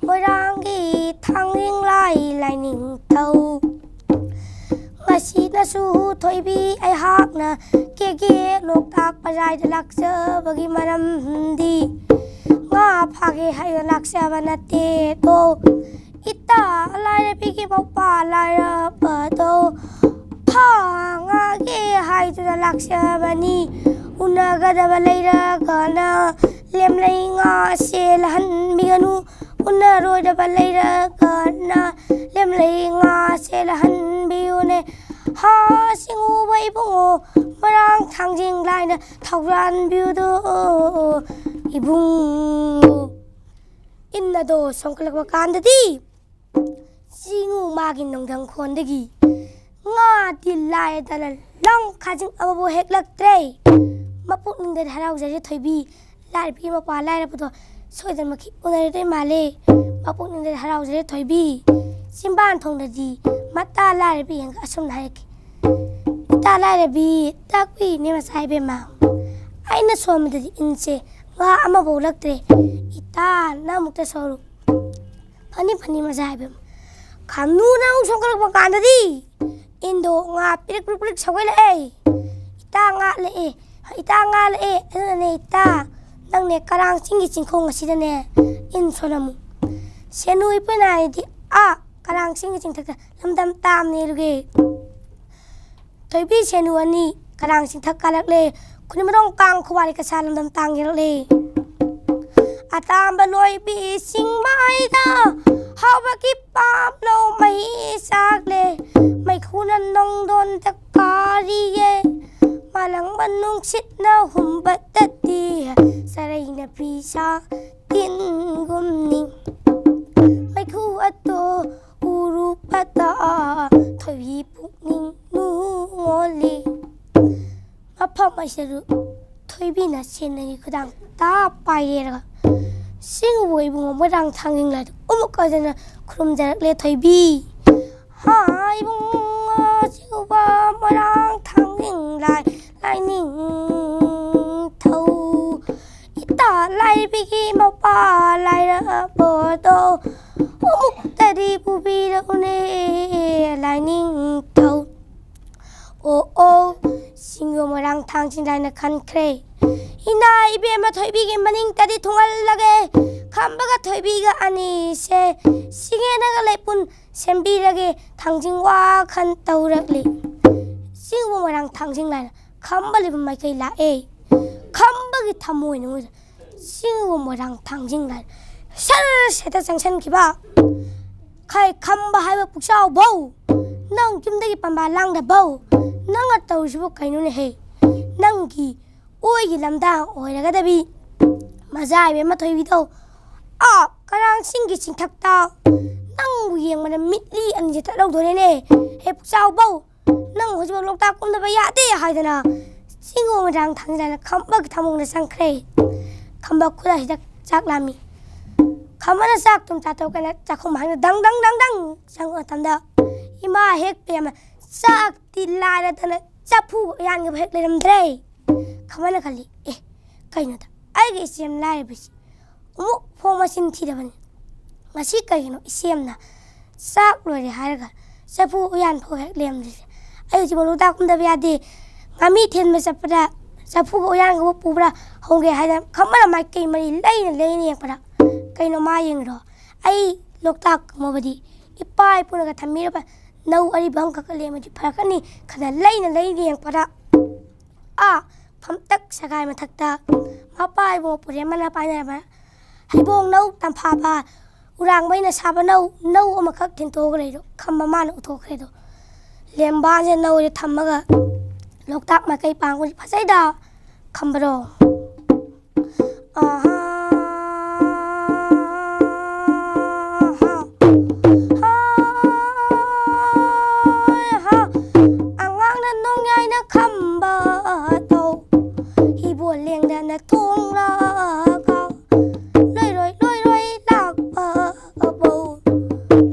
ꯃꯣꯏꯔꯥꯡꯒꯤ ꯊꯥꯡꯖꯤꯡ ꯂꯥꯏ ꯂꯥꯏꯅꯤꯡꯊꯧ꯫ ꯉꯁꯤ ꯏꯅꯁꯨ ꯊꯣꯏꯕꯤ ꯑꯩꯍꯥꯛꯅ ꯀꯦꯒꯦ ꯂꯣꯛꯇꯥꯛ ꯕꯖꯥꯔꯗ ꯂꯥꯛꯆꯕꯒꯤ ꯃꯔꯝꯗꯤ ꯉꯥ ꯐꯥꯒꯦ ꯍꯥꯏꯅ ꯂꯥꯛꯆꯕ ꯅꯠꯇꯦꯗꯣ꯫ ꯏꯇꯥ ꯂꯥꯏꯔꯕꯤꯒꯤ ꯃꯄꯥ ꯂꯥꯏꯔꯕꯗꯣ ꯐꯥ ꯉꯥꯒꯦ ꯍꯥꯏꯗꯨꯅ ꯂꯥꯛꯆꯕꯅꯤ꯫ ꯎꯅꯒꯗꯕ ꯂꯩꯔꯒꯅ ꯂꯦꯝꯂꯩ ꯉꯥꯁꯦ ꯂꯥꯛꯍꯟꯕꯤꯒꯅꯨ꯫ ꯎꯅꯔꯣꯏꯗꯕ ꯂꯩꯔꯒꯅ ꯂꯦꯝꯂꯩ ꯉꯥꯁꯦ ꯂꯥꯛꯍꯟꯕꯤꯌꯨꯅꯦ꯫ ꯍꯥ, ꯁꯤꯡꯎꯕ ꯏꯕꯨꯡꯉꯣ, ꯃꯔꯥꯡ ꯊꯥꯡꯖꯤꯡ ꯂꯥꯏꯅ ꯊꯧꯖꯥꯟꯕꯤꯌꯨꯗꯣ ꯏꯕꯨꯡꯉꯣ꯫ ꯏꯟ ꯑꯗꯣ ꯁꯣꯟꯀꯠꯂꯛꯄ ꯀꯥꯟꯗꯗꯤ ꯁꯤꯡꯎ ꯃꯥꯒꯤ ꯅꯣꯡꯗꯝ ꯈꯣꯟꯗꯒꯤ ꯉꯥꯗꯤ ꯂꯥꯏꯗꯅ ꯂꯪ ꯈꯥꯖꯤꯡ ꯑꯃꯕꯨ ꯍꯦꯛꯂꯛꯇ꯭ꯔꯦ꯫ ꯃꯄꯨꯛꯅꯤꯡꯗꯗꯤ ꯍꯔꯥꯎꯖꯔꯦ ꯊꯣꯏꯕꯤ꯫ ꯂꯥꯏꯔꯕꯤ ꯃꯄꯥ ꯂꯥꯏꯔꯕꯗꯣ ꯁꯣꯏꯗꯅꯃꯛꯀꯤ ꯎꯅꯔꯗꯣꯏ ꯃꯥꯜꯂꯦ꯫ ꯃꯄꯨꯛꯅꯤꯡꯗꯗꯤ ꯍꯔꯥꯎꯖꯔꯦ ꯊꯣꯏꯕꯤ꯫ ꯆꯤꯝꯕꯥꯟ ꯊꯣꯡꯗꯗꯤ ꯃꯇꯥ ꯂꯥꯏꯔꯕꯤ ꯌꯦꯡꯒ ꯑꯁꯨꯝꯅ ꯍꯥꯏꯔꯛꯈꯤ, "ꯏꯇꯥ ꯂꯥꯏꯔꯕꯤ, ꯇꯥꯛꯄꯤꯅꯦ ꯃꯆꯥ ꯏꯕꯦꯝꯃ꯫ ꯑꯩꯅ ꯁꯣꯝꯗꯗꯤ ꯏꯟꯁꯦ ꯉꯥ ꯑꯃꯐꯥꯎ ꯂꯛꯇ꯭ꯔꯦ꯫ ꯏꯇꯥ, ꯅꯪ ꯑꯃꯨꯛꯇ ꯁꯣꯔꯨ꯫ ꯐꯅꯤ, ꯐꯅꯤ, ꯃꯆꯥ ꯏꯕꯦꯝꯃ"꯫ ꯈꯥꯅꯨꯅ ꯑꯃꯨꯛ ꯁꯣꯟꯀꯠꯂꯛꯄ ꯀꯥꯟꯗꯗꯤ ꯏꯟꯗꯣ ꯉꯥ ꯄꯤꯔꯤꯛ ꯄꯤꯔꯤꯛ ꯄꯤꯔꯤꯛ ꯁꯧꯒꯠꯂꯛꯑꯦ꯫ "ꯏꯇꯥ ꯉꯥ ꯂꯛꯑꯦ, ꯏꯇꯥ ꯉꯥ ꯂꯛꯑꯦ, ꯑꯗꯨꯅꯅꯦ ꯏꯇꯥ, ꯅꯪꯅꯦ ꯀꯔꯥꯡ ꯆꯤꯡꯒꯤ ꯆꯤꯡꯈꯣꯡ ꯑꯁꯤꯗꯅꯦ ꯏꯟ ꯁꯣꯜꯂꯝꯃꯨ"꯫ ꯁꯦꯅꯨ ꯏꯄꯨꯅ ꯍꯥꯏꯗꯤ, "ꯑꯥ, ꯀꯔꯥꯡ ꯆꯤꯡꯒꯤ ꯆꯤꯡꯊꯛꯇ ꯂꯝꯗꯝ ꯇꯥꯝꯅꯦ ꯑꯗꯨꯒꯤ"꯫ ꯊꯣꯏꯕꯤ ꯁꯦꯅꯨ ꯑꯅꯤ ꯀꯔꯥꯡ ꯆꯤꯡꯊꯛ ꯀꯥꯂꯛꯂꯦ꯫ ꯈꯨꯅꯤꯃꯔꯣꯡ ꯀꯥꯡ ꯈꯨꯋꯥꯔꯤ ꯀꯁꯥ ꯂꯝꯗꯝ ꯇꯥꯡ ꯌꯧꯔꯛꯂꯦ꯫ ꯑꯇꯥꯝꯕ ꯂꯣꯏꯕꯤ ꯆꯤꯡ ꯃꯥꯏꯗ ꯍꯥꯎꯕꯒꯤ ꯄꯥꯝꯂꯧ ꯃꯍꯤ ꯆꯥꯛꯂꯦ꯫ ꯃꯩꯈꯨꯅ ꯅꯣꯡꯗꯣꯟꯗ ꯀꯥꯔꯤꯌꯦ꯫ ꯃꯥꯂꯪꯕ ꯅꯨꯡꯁꯤꯠꯅ ꯍꯨꯝꯕꯗꯗꯤ ꯆꯔꯩꯅ ꯐꯤꯁꯥ ꯇꯤꯟꯒꯨꯝꯅꯤ꯫ ꯃꯩꯈꯨ ꯑꯗꯣ ꯎꯔꯨꯕꯗ ꯊꯣꯏꯕꯤ ꯄꯨꯛꯅꯤꯡ ꯅꯨꯡꯉꯣꯜꯂꯤ꯫ ꯃꯐꯝ ꯑꯁꯤꯗ ꯊꯣꯏꯕꯤꯅ ꯁꯦꯟꯅꯒꯤ ꯈꯨꯗꯥꯡ ꯇꯥ ꯄꯥꯏꯔꯦꯔꯒ ꯁꯤꯡꯎꯕ ꯏꯕꯨꯡꯉꯣ ꯃꯣꯏꯔꯥꯡ ꯊꯥꯡꯖꯤꯡ ꯂꯥꯏꯗ ꯑꯃꯨꯛ ꯍꯟꯅ ꯈꯨꯔꯨꯝꯖꯔꯛꯂꯦ ꯊꯣꯏꯕꯤ꯫ "ꯍꯥ, ꯏꯕꯨꯡꯉꯣ ꯁꯤꯡꯎꯕ ꯃꯣꯏꯔꯥꯡ ꯊꯥꯡꯖꯤꯡ ꯂꯥꯏ, ꯂꯥꯏꯅꯤꯡꯊꯧ, ꯏꯇꯥ ꯂꯥꯏꯔꯕꯤꯒꯤ ꯃꯄꯥ ꯂꯥꯏꯔꯕꯗꯣ ꯑꯃꯨꯛꯇꯗꯤ ꯄꯨꯕꯤꯔꯛꯎꯅꯦ ꯂꯥꯏꯅꯤꯡꯊꯧ"꯫ ꯊꯥꯡꯖꯤꯡ ꯂꯥꯏꯅ ꯈꯟꯈ꯭ꯔꯦ꯫ "ꯏꯅꯥ ꯏꯕꯦꯝꯃ ꯊꯣꯏꯕꯤꯒꯤ ꯃꯅꯤꯡꯇꯗꯤ ꯊꯨꯡꯍꯜꯂꯒꯦ, ꯈꯝꯕꯒ ꯊꯣꯏꯕꯤꯒ ꯑꯅꯤꯁꯦ ꯁꯤꯡꯉꯦꯅꯒ ꯂꯩꯄꯨꯟ ꯁꯦꯝꯕꯤꯔꯒꯦ", ꯊꯥꯡꯖꯤꯡ ꯋꯥꯈꯟ ꯇꯧꯔꯛꯂꯤ꯫ ꯆꯤꯡꯕ ꯃꯣꯏꯔꯥꯡ ꯊꯥꯡꯖꯤꯡ ꯂꯥꯏꯅ ꯈꯝꯕ ꯂꯩꯕ ꯃꯥꯏꯀꯩ ꯂꯥꯛꯑꯦ꯫ ꯈꯝꯕꯒꯤ ꯊꯃꯣꯏ ꯅꯨꯡꯉꯣꯏꯗ ꯆꯤꯡꯕ ꯃꯣꯏꯔꯥꯡ ꯊꯥꯡꯖꯤꯡ ꯂꯥꯏꯅ ꯁꯔ ꯁꯦꯠꯇ ꯆꯪꯁꯟꯈꯤꯕ꯫ "ꯈꯩ ꯈꯝꯕ ꯍꯥꯏꯕ ꯄꯨꯛꯆꯥꯎꯕꯧ, ꯅꯪ ꯌꯨꯝꯗꯒꯤ ꯄꯝꯕ ꯂꯥꯡꯗꯕꯧ, ꯅꯪꯅ ꯇꯧꯔꯤꯁꯤꯕꯨ ꯀꯩꯅꯣꯅꯦꯍꯦ? ꯅꯪꯒꯤ ꯑꯣꯏꯒꯤ ꯂꯝꯗꯥꯡ ꯑꯣꯏꯔꯒꯗꯕꯤ ꯃꯖꯥ ꯏꯕꯦꯝꯃ ꯊꯣꯏꯕꯤꯗꯣ, ꯑꯥ ꯀꯔꯥꯡꯁꯤꯡꯒꯤ ꯆꯤꯡꯊꯛꯇ ꯅꯪꯕꯨ ꯌꯦꯡꯕꯗ ꯃꯤꯠꯂꯤ ꯑꯅꯤꯁꯦ ꯇꯠꯍꯧꯗꯣꯔꯦꯅꯦ꯫ ꯍꯦ ꯄꯨꯛꯆꯥꯎꯕꯧ, ꯅꯪ ꯍꯧꯖꯤꯛꯐꯥꯎ ꯂꯣꯛꯇꯥꯛ ꯀꯨꯝꯗꯕ ꯌꯥꯗꯦ ꯍꯥꯏꯗꯅ ꯆꯤꯡꯒꯣꯡ ꯃꯣꯏꯔꯥꯡ ꯊꯥꯡꯖꯤꯡ ꯂꯥꯏꯅ ꯈꯝꯕꯒꯤ ꯊꯃꯣꯡꯗ ꯆꯪꯈ꯭ꯔꯦ꯫ ꯈꯝꯕ ꯈꯨꯠ ꯑꯁꯤꯗ ꯆꯥꯛ ꯂꯥꯝꯃꯤ꯫ ꯈꯝꯕꯅ ꯆꯥꯛ ꯇꯨꯝ ꯆꯥꯊꯣꯛꯀꯅ ꯆꯥꯛꯈꯨꯝ ꯍꯥꯡꯅ ꯗꯪ ꯗꯪ ꯗꯪ ꯗꯪ ꯆꯪꯕ ꯃꯇꯝꯗ, ꯏꯃꯥ ꯍꯦꯛ ꯄꯦꯝꯃ, ꯆꯥꯛꯇꯤ ꯂꯥꯏꯔꯗꯅ ꯆꯐꯨ ꯌꯥꯟꯒꯤꯕ ꯍꯦꯛ ꯂꯩꯔꯝꯗ꯭ꯔꯦ꯫ ꯈꯝꯕꯅ ꯈꯜꯂꯤ, "ꯑꯦ, ꯀꯩꯅꯣꯗ, ꯑꯩꯒꯤ ꯏꯆꯦꯝ ꯂꯥꯏꯔꯕꯁꯤ ꯑꯃꯨꯛ ꯐꯥꯎ ꯃꯆꯤꯟ ꯊꯤꯗꯕꯅꯤ꯫ ꯉꯁꯤ ꯀꯩꯒꯤꯅꯣ ꯏꯆꯦꯝꯅ ꯆꯥꯛ ꯂꯣꯏꯔꯦ ꯍꯥꯏꯔꯒ ꯆꯐꯨ ꯎꯌꯥꯟ ꯐꯥꯎ ꯍꯦꯛ ꯂꯩꯔꯝꯗ꯭ꯔꯤꯁꯦ? ꯑꯩ ꯍꯧꯖꯤꯛ ꯂꯣꯛꯇꯥꯛ ꯀꯨꯝꯗꯕ ꯌꯥꯗꯦ꯫ ꯉꯥꯃꯤ ꯊꯤꯟꯕ ꯆꯠꯄꯗ ꯆꯐꯨꯒ ꯎꯌꯥꯟꯒꯕꯨ ꯄꯨꯕ꯭ꯔꯥ ꯍꯪꯒꯦ" ꯍꯥꯏꯗꯅ ꯈꯝꯕꯅ ꯃꯥꯏꯀꯩ ꯃꯔꯤ ꯂꯩꯅ ꯂꯩꯅ ꯌꯦꯡꯉꯛꯄꯗ, "ꯀꯩꯅꯣ ꯃꯥ ꯌꯦꯡꯉꯤꯔꯣ? ꯑꯩ ꯂꯣꯛꯇꯥꯛ ꯀꯨꯝꯃꯕꯗꯤ ꯏꯄꯥ ꯏꯄꯨꯅꯒ ꯊꯝꯕꯤꯔꯕ ꯅꯧ ꯑꯔꯤꯕ ꯑꯃꯈꯛꯀ ꯂꯦꯝꯃꯗꯤ ꯐꯔꯛꯀꯅꯤ" ꯈꯟꯅ ꯂꯩꯅ ꯂꯩꯅ ꯌꯦꯡꯉꯛꯄꯗ, ꯑꯥ ꯐꯝꯇꯛ ꯁꯒꯥꯏ ꯃꯊꯛꯇ ꯃꯄꯥ ꯏꯕꯨꯡꯉꯣ ꯄꯨꯔꯦꯝꯕꯅ ꯄꯥꯏꯅꯔꯕ ꯍꯩꯕꯣꯡ ꯅꯧ ꯇꯝꯐꯥꯕ ꯎꯔꯥꯡꯕꯩꯅ ꯁꯥꯕ ꯅꯧ, ꯅꯧ ꯑꯃꯈꯛ ꯊꯤꯟꯇꯣꯛꯑꯒ ꯂꯩꯔꯣ ꯈꯝꯕ ꯃꯥꯅ ꯎꯊꯣꯛꯈ꯭ꯔꯦꯗꯣ꯫ ꯂꯦꯝꯕꯥꯟꯁꯦ ꯅꯧꯁꯦ ꯊꯝꯃꯒ ꯂꯣꯛꯇꯥꯛ ꯃꯥꯏꯀꯩ ꯄꯥꯡꯕꯁꯤ ꯐꯖꯩꯗ ꯈꯝꯕꯔꯣ꯫ ꯑꯍꯥ, ꯍꯥ, ꯍꯥ, ꯍꯥ꯫ ꯑꯉꯥꯡꯅ ꯅꯣꯡꯌꯥꯏꯅ ꯈꯝꯕꯗꯣ, ꯍꯤꯕꯣꯜ ꯂꯦꯡꯗꯅ ꯊꯣꯡꯂꯒ ꯂꯣꯏꯔꯣꯏ ꯂꯣꯏꯔꯣꯏ ꯂꯥꯛꯄꯕꯨ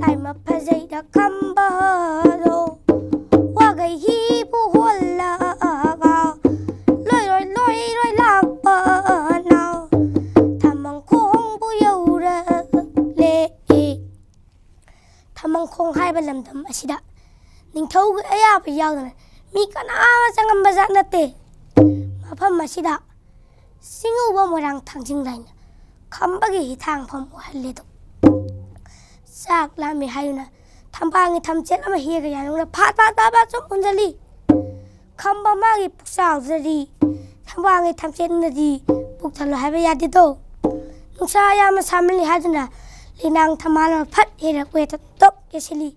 ꯂꯥꯏꯃ ꯐꯖꯩꯗ ꯈꯝꯕꯗꯣ꯫ ꯋꯥꯒꯩ ꯍꯤꯕꯨ ꯍꯣꯜꯂꯒ ꯂꯣꯏꯔꯣꯏ ꯂꯣꯏꯔꯣꯏ ꯂꯥꯛꯄꯅ ꯊꯃꯪꯈꯣꯡꯕꯨ ꯌꯧꯔꯛꯂꯦ꯫ ꯊꯃꯪꯈꯣꯡ ꯍꯥꯏꯕ ꯂꯝꯗꯝ ꯑꯁꯤꯗ ꯅꯤꯡꯊꯧꯒꯤ ꯑꯌꯥꯕ ꯌꯥꯎꯗꯅ ꯃꯤ ꯀꯅꯥ ꯑꯃ ꯆꯪꯉꯝꯕ ꯖꯥꯠ ꯅꯠꯇꯦ꯫ ꯃꯐꯝ ꯑꯁꯤꯗ ꯆꯤꯡꯉꯧꯕ ꯃꯣꯏꯔꯥꯡ ꯊꯥꯡꯖꯤꯡ ꯂꯥꯏꯅ ꯈꯝꯕꯒꯤ ꯍꯤꯊꯥꯡꯐꯝ ꯑꯣꯏꯍꯜꯂꯦꯗꯣ꯫ ꯆꯥꯛ ꯂꯥꯝꯃꯤ ꯍꯥꯏꯗꯨꯅ ꯊꯝꯕꯥꯜꯒꯤ ꯊꯝꯆꯦꯠ ꯑꯃ ꯍꯦꯛꯑꯒ ꯌꯥꯅꯨꯡꯅ ꯐꯥꯠ ꯐꯥꯠ ꯐꯥꯠ ꯐꯥꯠ ꯁꯨꯝ ꯎꯟꯁꯤꯜꯂꯤ꯫ ꯈꯝꯕ ꯃꯥꯒꯤ ꯄꯨꯛꯆꯥꯎꯗꯨꯗꯗꯤ ꯊꯝꯕꯥꯜꯒꯤ ꯊꯝꯆꯦꯠꯅꯗꯤ ꯄꯨꯛ ꯊꯜꯂꯣ ꯍꯥꯏꯕ ꯌꯥꯗꯦꯗꯣ꯫ ꯅꯨꯡꯁꯥ ꯌꯥꯝꯅ ꯁꯥꯃꯜꯂꯤ ꯍꯥꯏꯗꯨꯅ ꯂꯩꯅꯥꯡ ꯊꯝꯕꯥꯜ ꯑꯃ ꯐꯠ ꯍꯦꯛꯂꯒ ꯇꯣꯛ ꯌꯦꯁꯤꯜꯂꯤ꯫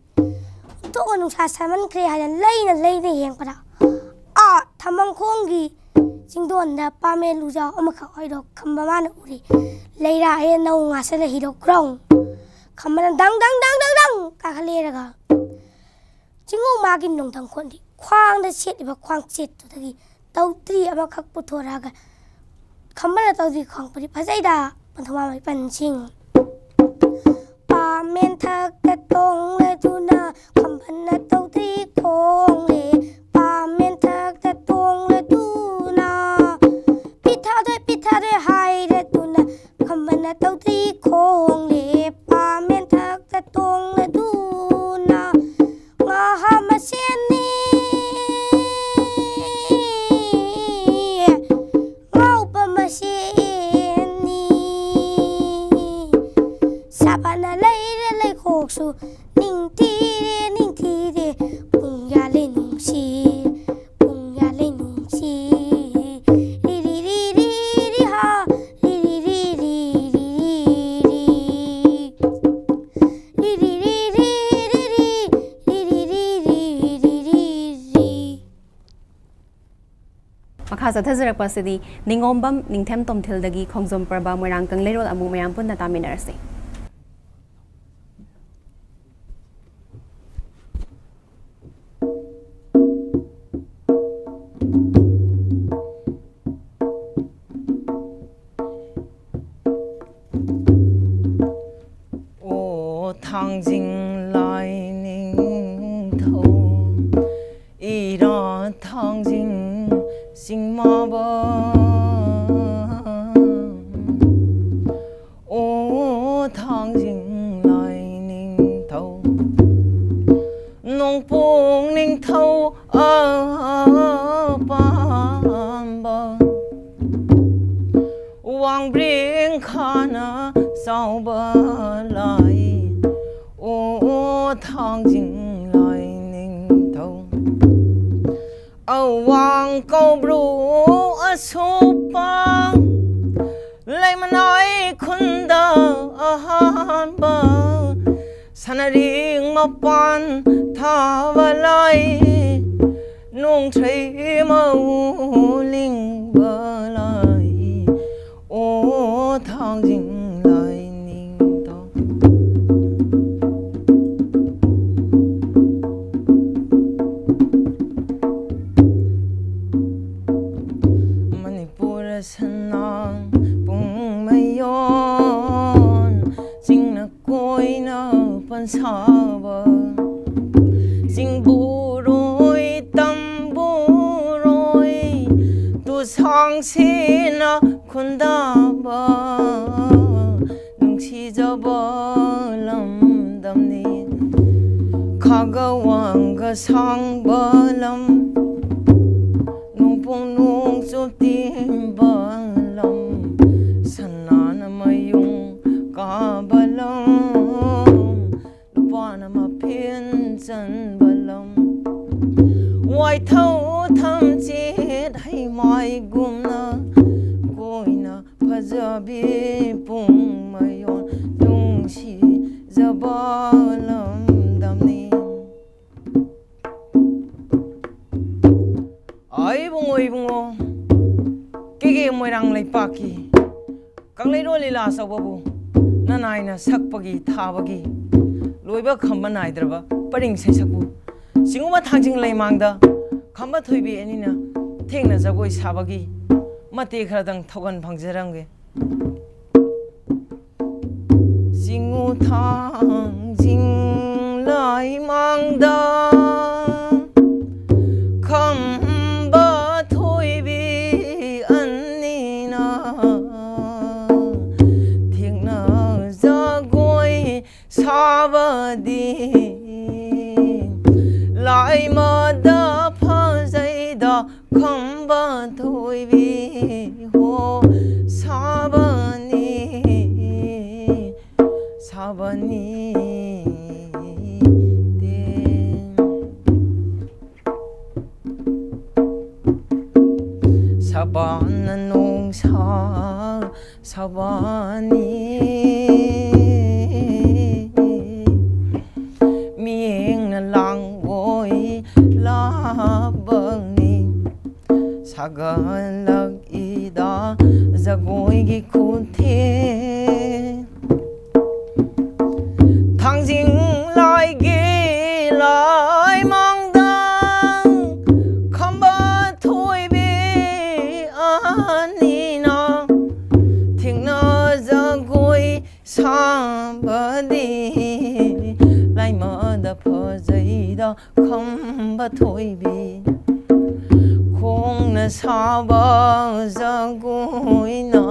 ꯊꯣꯛꯅ ꯅꯨꯡꯁꯥ ꯁꯥꯃꯟꯈ꯭ꯔꯦ ꯍꯥꯏꯅ ꯂꯩꯅ ꯂꯩꯅ ꯌꯦꯡꯕꯗ, ꯑꯥ ꯊꯝꯕꯥꯜꯈꯣꯡꯒꯤ ꯆꯤꯡꯗꯣꯟꯗ ꯄꯥꯃꯦ ꯂꯨꯖꯥꯎ ꯑꯃꯈꯛ ꯍꯣꯏꯗꯣꯛ ꯈꯝꯕ ꯃꯥꯅ ꯎꯔꯤ꯫ ꯂꯩꯔꯥ ꯍꯦ ꯅꯧ ꯉꯥꯁꯜꯂ ꯍꯤꯗꯣꯛ ꯈ꯭ꯔꯣꯡ꯫ ꯈꯝꯕꯅ ꯗꯪ ꯗꯪ ꯗꯪ ꯗꯪ ꯗꯪ ꯀꯥꯈꯠꯂꯦꯔꯒ ꯆꯤꯡꯉꯧ ꯃꯥꯒꯤ ꯅꯣꯡꯊꯪ ꯈꯣꯟꯗꯤ ꯈ꯭ꯋꯥꯡꯗ ꯁꯦꯠꯂꯤꯕ ꯈ꯭ꯋꯥꯡꯆꯦꯠꯇꯨꯗꯒꯤ ꯇꯧꯗ꯭ꯔꯤ ꯑꯃꯈꯛ ꯄꯨꯊꯣꯔꯛꯑꯒ ꯈꯝꯕꯅ ꯇꯧꯗ꯭ꯔꯤ ꯈ꯭ꯋꯥꯡꯄꯨꯗꯤ ꯐꯖꯩꯗ ꯄꯟꯊꯧꯃꯥ ꯃꯩꯄꯟꯁꯤꯡ꯫ ꯄꯥꯃꯦꯟꯊꯛꯇ ꯇꯣꯡꯂꯗꯨꯅ ꯈꯝꯕꯅ ꯇꯧꯗ꯭ꯔꯤ ꯈꯣꯡꯂꯦ꯫ ꯄꯥꯃꯦꯟꯊꯛꯇ ꯇꯣꯡꯂꯗꯨꯅ ꯄꯤꯊꯥꯗꯣꯏ ꯄꯤꯊꯥꯗꯣꯏ ꯍꯥꯏꯔꯗꯨꯅ ꯈꯝꯕꯅ ꯇꯧꯗ꯭ꯔꯤ ꯈꯣꯡꯂꯦ꯫ ꯄꯥꯃꯦꯟꯊꯛꯇ ꯇꯣꯡꯂꯗꯨꯅ ꯉꯥꯍꯥ ꯃꯁꯦꯟꯅꯤ꯫ ꯉꯥꯎꯕ ꯃꯁꯦꯟꯅꯤ꯫ ꯁꯥꯕꯅ ꯂꯩꯔꯦ ꯂꯩꯈꯣꯛꯁꯨ ꯅꯤꯡꯊꯤꯔꯦ ꯅꯤꯡꯊꯤꯔꯦ꯫ ꯄꯨꯡ ꯌꯥꯜꯂꯦ ꯅꯨꯡꯁꯤ ꯄꯨꯡ ꯌꯥꯜꯂꯦ ꯅꯨꯡꯁꯤ꯫ ꯔꯤ ꯔꯤ ꯔꯤ ꯔꯤ ꯔꯤ ꯍꯥ ꯔꯤ ꯔꯤ ꯔꯤ ꯔꯤ ꯔꯤ ꯔꯤ ꯔꯤ꯫ ꯔꯤ ꯔꯤ ꯔꯤ ꯔꯤ ꯔꯤ ꯔꯤ ꯔꯤ ꯔꯤ ꯔꯤ ꯔꯤ ꯔꯤ ꯔꯤ꯫ ꯃꯈꯥ ꯆꯠꯊꯖꯔꯛꯄ ꯑꯁꯤꯗꯤ ꯅꯤꯉꯣꯝꯕꯝ ꯅꯤꯡꯊꯦꯝ ꯇꯣꯝꯊꯤꯜꯗꯒꯤ ꯈꯣꯡꯖꯣꯝ ꯄꯔꯕ ꯃꯣꯏꯔꯥꯡ ꯀꯪꯂꯩꯔꯣꯜ ꯑꯃꯨꯛ ꯃꯌꯥꯝ ꯄꯨꯟꯅ ꯇꯥꯃꯤꯟꯅꯔꯁꯤ꯫ ꯑꯣ ꯊꯥꯡꯖꯤꯡ ꯂꯥꯏ ꯅꯤꯡꯊꯧ ꯏꯔꯥ ꯊꯥꯡꯖꯤꯡ ꯆꯤꯡꯃꯥꯕ꯫ ꯑꯣ ꯊꯥꯡꯖꯤꯡ ꯂꯥꯏ ꯅꯤꯡꯊꯧ ꯅꯣꯡꯄꯣꯛ ꯅꯤꯡꯊꯧ ꯑꯋꯥꯡ ꯀꯧꯕ꯭ꯔꯨ ꯑꯁꯣꯛꯄ, ꯂꯩꯃꯅꯥꯏ ꯈꯨꯟꯗ ꯑꯍꯥꯟꯕ, ꯁꯅꯔꯤꯡ ꯃꯄꯥꯟ ꯊꯥꯕ ꯂꯥꯏ, ꯅꯣꯡꯊ꯭ꯔꯩ ꯃꯎ ꯂꯤꯡꯕ ꯂꯥꯏ, ꯑꯣ ꯊꯥꯡꯖꯤꯡ ꯂꯥꯏ ꯅꯤꯡꯊꯧ꯫ ꯃꯅꯤꯄꯨꯔ ꯁꯅꯥꯡ ꯄꯨꯡ ꯃꯌꯣꯟ, ꯆꯤꯡꯅ ꯀꯣꯏꯅ ꯄꯟꯁꯥꯕ, ꯆꯤꯡꯕꯨꯔꯣꯏ ꯇꯝꯕꯨꯔꯣꯏ ꯇꯨꯁꯥꯡꯁꯤꯅ ꯈꯨꯟꯗꯥꯕ, ꯅꯨꯡꯁꯤꯖꯕ ꯂꯝꯗꯝꯅꯤ꯫ ꯈꯥꯒ ꯋꯥꯡꯒ ꯁꯥꯡꯕ ꯂꯝ, ꯅꯣꯡꯄꯣꯡ ꯅꯣꯡꯆꯨꯞ ꯇꯦꯟꯕ ꯂꯝ, ꯁꯅꯥꯅ ꯃꯌꯨꯡ ꯀꯥꯕ ꯂꯝ, ꯂꯨꯄꯥꯅ ꯃꯐꯦꯟ ꯆꯟꯕ ꯂꯝ, ꯋꯥꯏꯊꯧ ꯊꯝꯆꯦꯠ ꯍꯩꯃꯥꯏꯒꯨꯝꯅ ꯀꯣꯏꯅ ꯐꯖꯕꯤ ꯄꯨꯡ ꯃꯌꯣꯟ, ꯅꯨꯡꯁꯤꯖꯕ ꯂꯝꯗꯝꯅꯤ꯫ ꯑꯩ ꯏꯕꯨꯡꯉꯣ, ꯏꯕꯨꯡꯉꯣ, ꯀꯦꯒꯦ ꯃꯣꯏꯔꯥꯡ ꯂꯩꯄꯥꯛꯀꯤ ꯀꯪꯂꯩꯔꯣꯜ ꯂꯤꯂꯥ ꯑꯆꯧꯕꯕꯨ ꯅꯅꯥꯏꯅ ꯁꯛꯄꯒꯤ ꯊꯥꯕꯒꯤ ꯂꯣꯏꯕ ꯈꯝꯕ ꯅꯥꯏꯗ꯭ꯔꯕ ꯄꯔꯤꯡ ꯁꯩꯁꯛꯄꯨ ꯆꯤꯡꯉꯨꯕ ꯊꯥꯡꯖꯤꯡ ꯂꯩꯃꯥꯡꯗ ꯈꯝꯕ ꯊꯣꯏꯕꯤ ꯑꯅꯤꯅ ꯊꯦꯡꯅ ꯖꯒꯣꯏ ꯁꯥꯕꯒꯤ ꯃꯇꯦꯛ ꯈꯔꯗꯪ ꯊꯧꯒꯜ ꯐꯪꯖꯔꯝꯒꯦ꯫ ꯆꯤꯡꯉꯨ ꯊꯥꯡꯖꯤꯡ ꯂꯩꯃꯥꯡꯗ ꯈꯝꯕ ꯊꯣꯏꯕꯤ ꯑꯅꯤꯅ ꯊꯦꯡꯅ ꯖꯒꯣꯏ ꯁꯥꯕꯗꯤ ꯂꯥꯏꯃꯗ ꯐꯖꯩꯗ ꯈꯝꯕ ꯊꯣꯏꯕꯤ ꯍꯣ ꯁꯥꯕꯅꯤ, ꯁꯥꯕꯅꯤ ꯇꯦ꯫ ꯄꯥꯟꯅ ꯅꯣꯡꯁꯥ ꯁꯕꯥꯅꯤ, ꯃꯤꯠꯌꯦꯡꯅ ꯂꯥꯡꯑꯣꯏ ꯂꯥꯕꯅꯤ꯫ ꯁꯥꯒꯠꯂꯛꯏꯗ ꯖꯒꯣꯏꯒꯤ ꯈꯨꯊꯦꯡ꯫ ꯊꯥꯡꯖꯤꯡ ꯂꯥꯏꯒꯤ ꯂꯥꯏꯃꯥꯡꯗ ꯈꯝꯕ ꯊꯣꯏꯕꯤ ꯑꯅꯤꯅ ꯊꯦꯡꯅ ꯖꯒꯣꯏ ꯁꯥꯕꯗꯤ ꯂꯥꯏꯃꯗ ꯐꯖꯩꯗ ꯈꯝꯕ ꯊꯣꯏꯕꯤ꯫ ꯈꯣꯡꯅ ꯁꯥꯕ ꯖꯒꯣꯏꯅ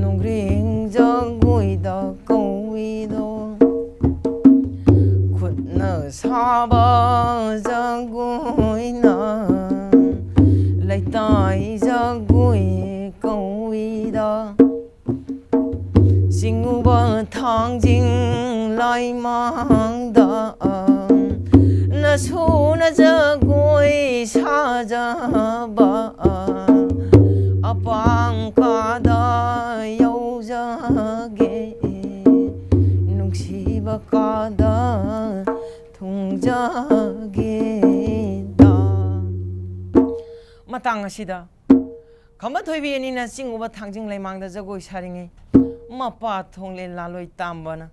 ꯅꯨꯡꯒ꯭ꯔꯦꯡ ꯖꯒꯣꯏꯗ ꯀꯧꯏꯗꯣ꯫ ꯈꯨꯠꯅ ꯁꯥꯕ ꯖꯒꯣꯏꯅ ꯂꯩꯇꯥꯏ ꯖꯒꯣꯏ ꯀꯧꯏꯗ꯫ ꯆꯤꯡꯉꯨꯕ ꯊꯥꯡꯖꯤꯡ ꯂꯥꯏꯃꯥꯡꯗ ꯅꯁꯨꯅ ꯖꯒꯣꯏ ꯁꯥꯖꯕ ꯑꯄꯥꯡ ꯀꯥꯗ ꯌꯧꯖꯒꯦ, ꯅꯨꯡꯁꯤꯕ ꯀꯥꯗ ꯊꯨꯡꯖꯒꯦꯗ꯫ ꯃꯇꯥꯡ ꯑꯁꯤꯗ ꯈꯝꯕ ꯊꯣꯏꯕꯤ ꯑꯅꯤꯅ ꯆꯤꯡꯉꯨꯕ ꯊꯥꯡꯖꯤꯡ ꯂꯩꯃꯥꯡꯗ ꯖꯒꯣꯏ ꯁꯥꯔꯤꯉꯩ, ꯃꯄꯥ ꯊꯣꯡꯂꯦꯟ ꯂꯥꯂꯣꯏ ꯇꯥꯝꯕꯅ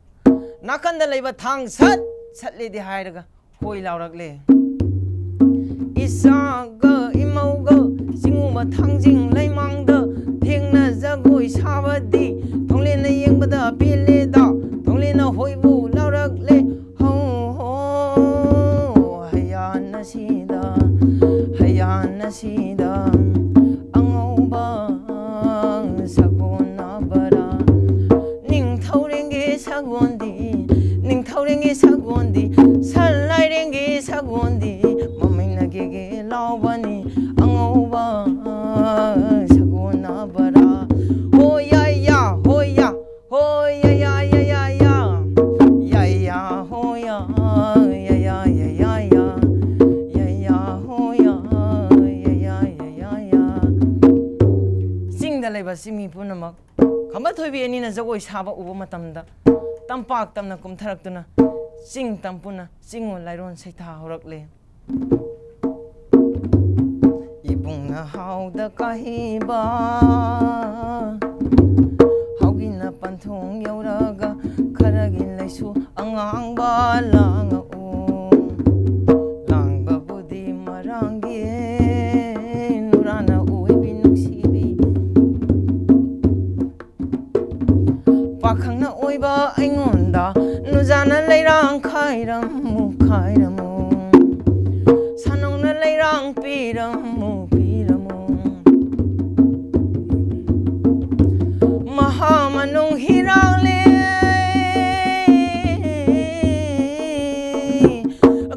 ꯅꯥꯀꯟꯗ ꯂꯩꯕ ꯊꯥꯡ ꯁꯠ ꯁꯠꯂꯦꯗꯤ ꯍꯥꯏꯔꯒ ꯍꯣꯏ ꯂꯥꯎꯔꯛꯂꯦ꯫ ꯏꯆꯥꯒ ꯏꯃꯧꯒ ꯆꯤꯡꯉꯨꯕ ꯊꯥꯡꯖꯤꯡ ꯂꯩꯃꯥꯡꯗ ꯊꯦꯡꯅ ꯖꯒꯣꯏ ꯁꯥꯕꯗꯤ ꯊꯣꯡꯂꯦꯟꯅ ꯌꯦꯡꯕꯗ ꯄꯦꯜꯂꯦꯗ꯫ ꯊꯣꯡꯂꯦꯟꯅ ꯍꯣꯏꯕꯨ ꯂꯥꯎꯔꯛꯂꯦ꯫ ꯍꯣ ꯍꯣ ꯍꯌꯥꯟ ꯑꯁꯤꯗ, ꯍꯌꯥꯟ ꯑꯁꯤꯗ ꯑꯉꯧꯕ ꯁꯒꯣꯜꯅꯕ꯭ꯔꯥ? ꯅꯤꯡꯊꯧꯔꯦꯡꯒꯤ ꯁꯒꯣꯜꯗꯤ, ꯅꯤꯡꯊꯧꯔꯦꯡꯒꯤ ꯁꯒꯣꯜꯗꯤ ꯁꯟ ꯂꯥꯏꯔꯦꯡꯒꯤ ꯁꯒꯣꯜꯗꯤ ꯃꯃꯩꯅ ꯒꯦꯒꯦ ꯂꯥꯎꯕꯅꯤ꯫ ꯑꯉꯧꯕ ꯁꯒꯣꯜꯅꯕ꯭ꯔꯥ? ꯍꯣ ꯌꯥ ꯌꯥ ꯍꯣ ꯌꯥ ꯍꯣ ꯌꯥ ꯌꯥ ꯌꯥ ꯌꯥ ꯌꯥ꯫ ꯌꯥ ꯌꯥ ꯍꯣ ꯌꯥ ꯌꯥ ꯌꯥ ꯌꯥ ꯌꯥ ꯌꯥ꯫ ꯌꯥ ꯌꯥ ꯍꯣ ꯌꯥ ꯌꯥ ꯌꯥ ꯌꯥ ꯌꯥ ꯌꯥ꯫ ꯆꯤꯡꯃꯤ ꯄꯨꯝꯅꯃꯛ ꯈꯝꯕ ꯊꯣꯏꯕꯤ ꯑꯅꯤꯅ ꯖꯒꯣꯏ ꯁꯥꯕ ꯎꯕ ꯃꯇꯝꯗ, ꯇꯝꯄꯥꯛ ꯇꯝꯅ ꯀꯨꯝꯊꯔꯛꯇꯨꯅ ꯆꯤꯡ ꯇꯝ ꯄꯨꯟꯅ ꯆꯤꯡꯉꯨ ꯂꯥꯏꯔꯣꯟ ꯁꯩꯊꯥ ꯍꯧꯔꯛꯂꯦ꯫ ꯏꯕꯨꯡꯅ ꯍꯥꯎꯗ ꯀꯥꯍꯤꯕ, ꯍꯥꯎꯒꯤꯅ ꯄꯟꯊꯨꯡ ꯌꯧꯔꯒ ꯈꯔꯒꯤ ꯂꯩꯁꯨ ꯑꯉꯥꯡꯕ ꯂꯥꯡꯉꯛꯎ꯫ ꯂꯥꯡꯕꯕꯨꯗꯤ ꯃꯔꯥꯡꯒꯤ ꯅꯨꯔꯥꯅ ꯑꯣꯏꯕꯤ ꯅꯨꯡꯁꯤꯕꯤ꯫ ꯄꯥꯈꯪꯅ ꯑꯣꯏꯕ ꯑꯩꯉꯣꯟꯗ ꯅꯨꯖꯥꯅ ꯂꯩꯔꯥꯡ ꯈꯥꯏꯔꯝꯃꯨ, ꯈꯥꯏꯔꯝꯃꯨ꯫ ꯁꯥꯅꯧꯅ ꯂꯩꯔꯥꯡ ꯄꯤꯔꯝꯃꯨ, ꯄꯤꯔꯝꯃꯨ꯫ ꯃꯍꯥ ꯃꯅꯨꯡ ꯍꯤꯔꯥꯡꯂꯦ꯫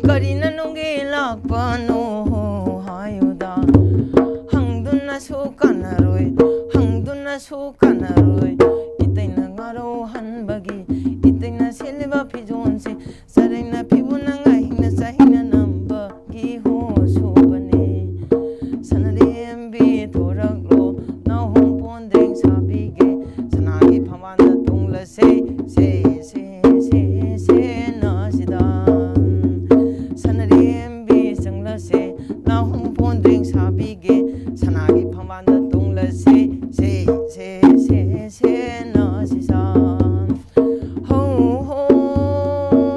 ꯀꯔꯤꯅ ꯅꯨꯡꯒꯤ ꯂꯥꯛꯄꯅꯣ ꯍꯥꯏꯌꯨꯗ꯫ ꯍꯪꯗꯨꯅꯁꯨ ꯀꯥꯟꯅꯔꯣꯏ, ꯍꯪꯗꯨꯅꯁꯨ ꯀꯥꯟꯅꯔꯣꯏ꯫ ꯏꯇꯩꯅ ꯉꯥꯔꯧꯍꯟꯕꯒꯤ, ꯏꯇꯩꯅ ꯁꯦꯠꯂꯤꯕ ꯐꯤꯖꯣꯜꯁꯦ, ꯆꯔꯩꯅ ꯐꯤꯕꯨꯅ ꯉꯥꯍꯤꯡꯅ ꯆꯍꯤꯡꯅ ꯅꯝꯕꯒꯤ ꯍꯣ ꯁꯨꯕꯅꯦ꯫ ꯁꯅꯔꯦꯝꯕꯤ ꯊꯣꯔꯛꯂꯣ, ꯅꯥꯍꯣꯡ ꯄꯣꯟꯗ꯭ꯔꯦꯡ ꯁꯥꯕꯤꯒꯦ꯫ ꯁꯅꯥꯒꯤ ꯐꯝꯕꯥꯜꯗ ꯇꯣꯡꯂꯁꯦ, ꯁꯦ, ꯁꯦ, ꯁꯦ, ꯁꯦ, ꯅꯥꯁꯤꯗ꯫ ꯁꯅꯔꯦꯝꯕꯤ ꯆꯪꯂꯁꯦ, ꯅꯥꯍꯣꯡ ꯄꯣꯟꯗ꯭ꯔꯦꯡ ꯁꯥꯕꯤꯒꯦ꯫ ꯁꯅꯥꯒꯤ ꯐꯝꯕꯥꯜꯗ ꯇꯣꯡꯂꯁꯦ, ꯁꯦ, ꯁꯦ, ꯁꯦ, ꯁꯦ, ꯅꯥꯁꯤꯁꯥ꯫ ꯍꯣ,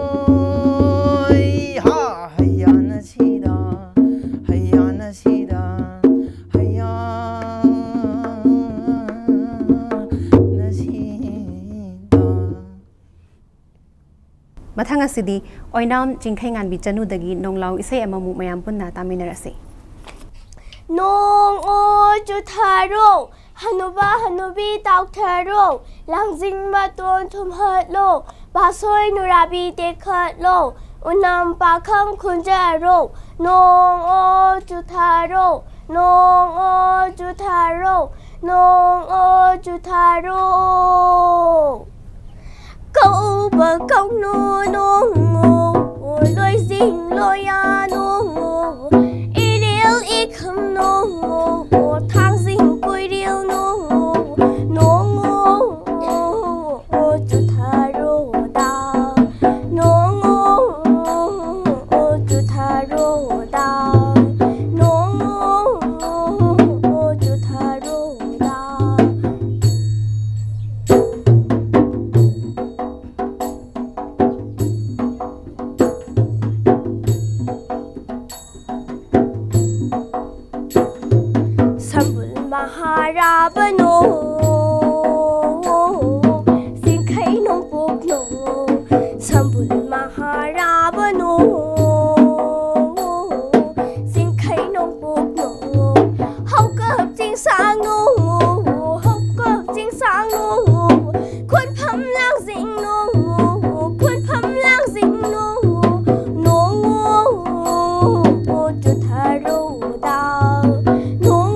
ꯍꯣꯏ, ꯍꯥ, ꯍꯩꯌꯥꯅ ꯁꯤꯗ, ꯍꯩꯌꯥꯅ ꯁꯤꯗ, ꯍꯩꯌꯥꯅ ꯁꯤꯗ꯫ ꯃꯊꯪ ꯑꯁꯤꯗꯤ ꯑꯣꯏꯅꯥꯝ ꯆꯤꯡꯈꯩꯉꯥꯟꯕꯤ ꯆꯅꯨꯗꯒꯤ ꯅꯣꯡꯂꯥꯎ ꯏꯁꯩ ꯑꯃꯃꯨꯛ ꯃꯌꯥꯝ ꯄꯨꯟꯅ ꯇꯥꯃꯤꯟꯅꯔꯁꯤ꯫ ꯅꯣꯡ ꯑꯣ ꯆꯨꯊꯥꯔꯣ, ꯍꯅꯨꯕ ꯍꯅꯨꯕꯤ ꯇꯥꯎꯊꯔꯣ, ꯂꯥꯡꯖꯤꯡ ꯃꯇꯣꯟ ꯊꯨꯝꯍꯠꯂꯣ, ꯄꯥꯁꯣꯏ ꯅꯨꯔꯥꯕꯤ ꯇꯦꯛꯈꯠꯂꯣ, ꯎꯅꯝ ꯄꯥꯈꯪ ꯈꯨꯟꯖꯔꯣ꯫ ꯅꯣꯡ ꯑꯣ ꯆꯨꯊꯥꯔꯣ, ꯅꯣꯡ ꯑꯣ ꯆꯨꯊꯥꯔꯣ, ꯅꯣꯡ ꯑꯣ ꯆꯨꯊꯥꯔꯣ꯫ ꯀꯧꯕ ꯀꯧꯅꯨ ꯅꯣꯡꯉꯣ, ꯂꯣꯏꯖꯤꯡ ꯂꯣꯌꯥ ꯅꯣꯡꯉꯣ, ꯏꯔꯦꯜ ꯏꯈꯪ ꯅꯣꯡꯉꯣ, ꯊꯥꯡꯖꯤꯡ ꯀꯣꯏꯔꯦꯜ ꯅꯣꯡꯉꯣ, ꯅꯣꯡ ꯆꯨꯊꯔꯣꯗ꯫ ꯁꯝꯕꯨꯜ ꯃꯍꯥꯔꯥꯕ ꯅꯣꯡ, ꯆꯤꯡꯈꯩ ꯅꯣꯡꯄꯣꯛ ꯅꯣꯡ, ꯁꯝꯕꯨꯜ ꯃꯍꯥꯔꯥꯕ ꯅꯣꯡ, ꯆꯤꯡꯈꯩ ꯅꯣꯡꯄꯣꯛ ꯅꯣꯡ, ꯍꯧꯀꯞ ꯆꯤꯡꯁꯥꯡ ꯅꯣꯡ, ꯍꯧꯀꯞ ꯆꯤꯡꯁꯥꯡ ꯅꯣꯡ, ꯈꯨꯟꯐꯝ ꯂꯥꯡꯖꯤꯡ ꯅꯣꯡ, ꯈꯨꯟꯐꯝ ꯂꯥꯡꯖꯤꯡ ꯅꯣꯡ, ꯅꯣꯡ ꯆꯨꯊꯔꯣꯗ, ꯅꯣꯡ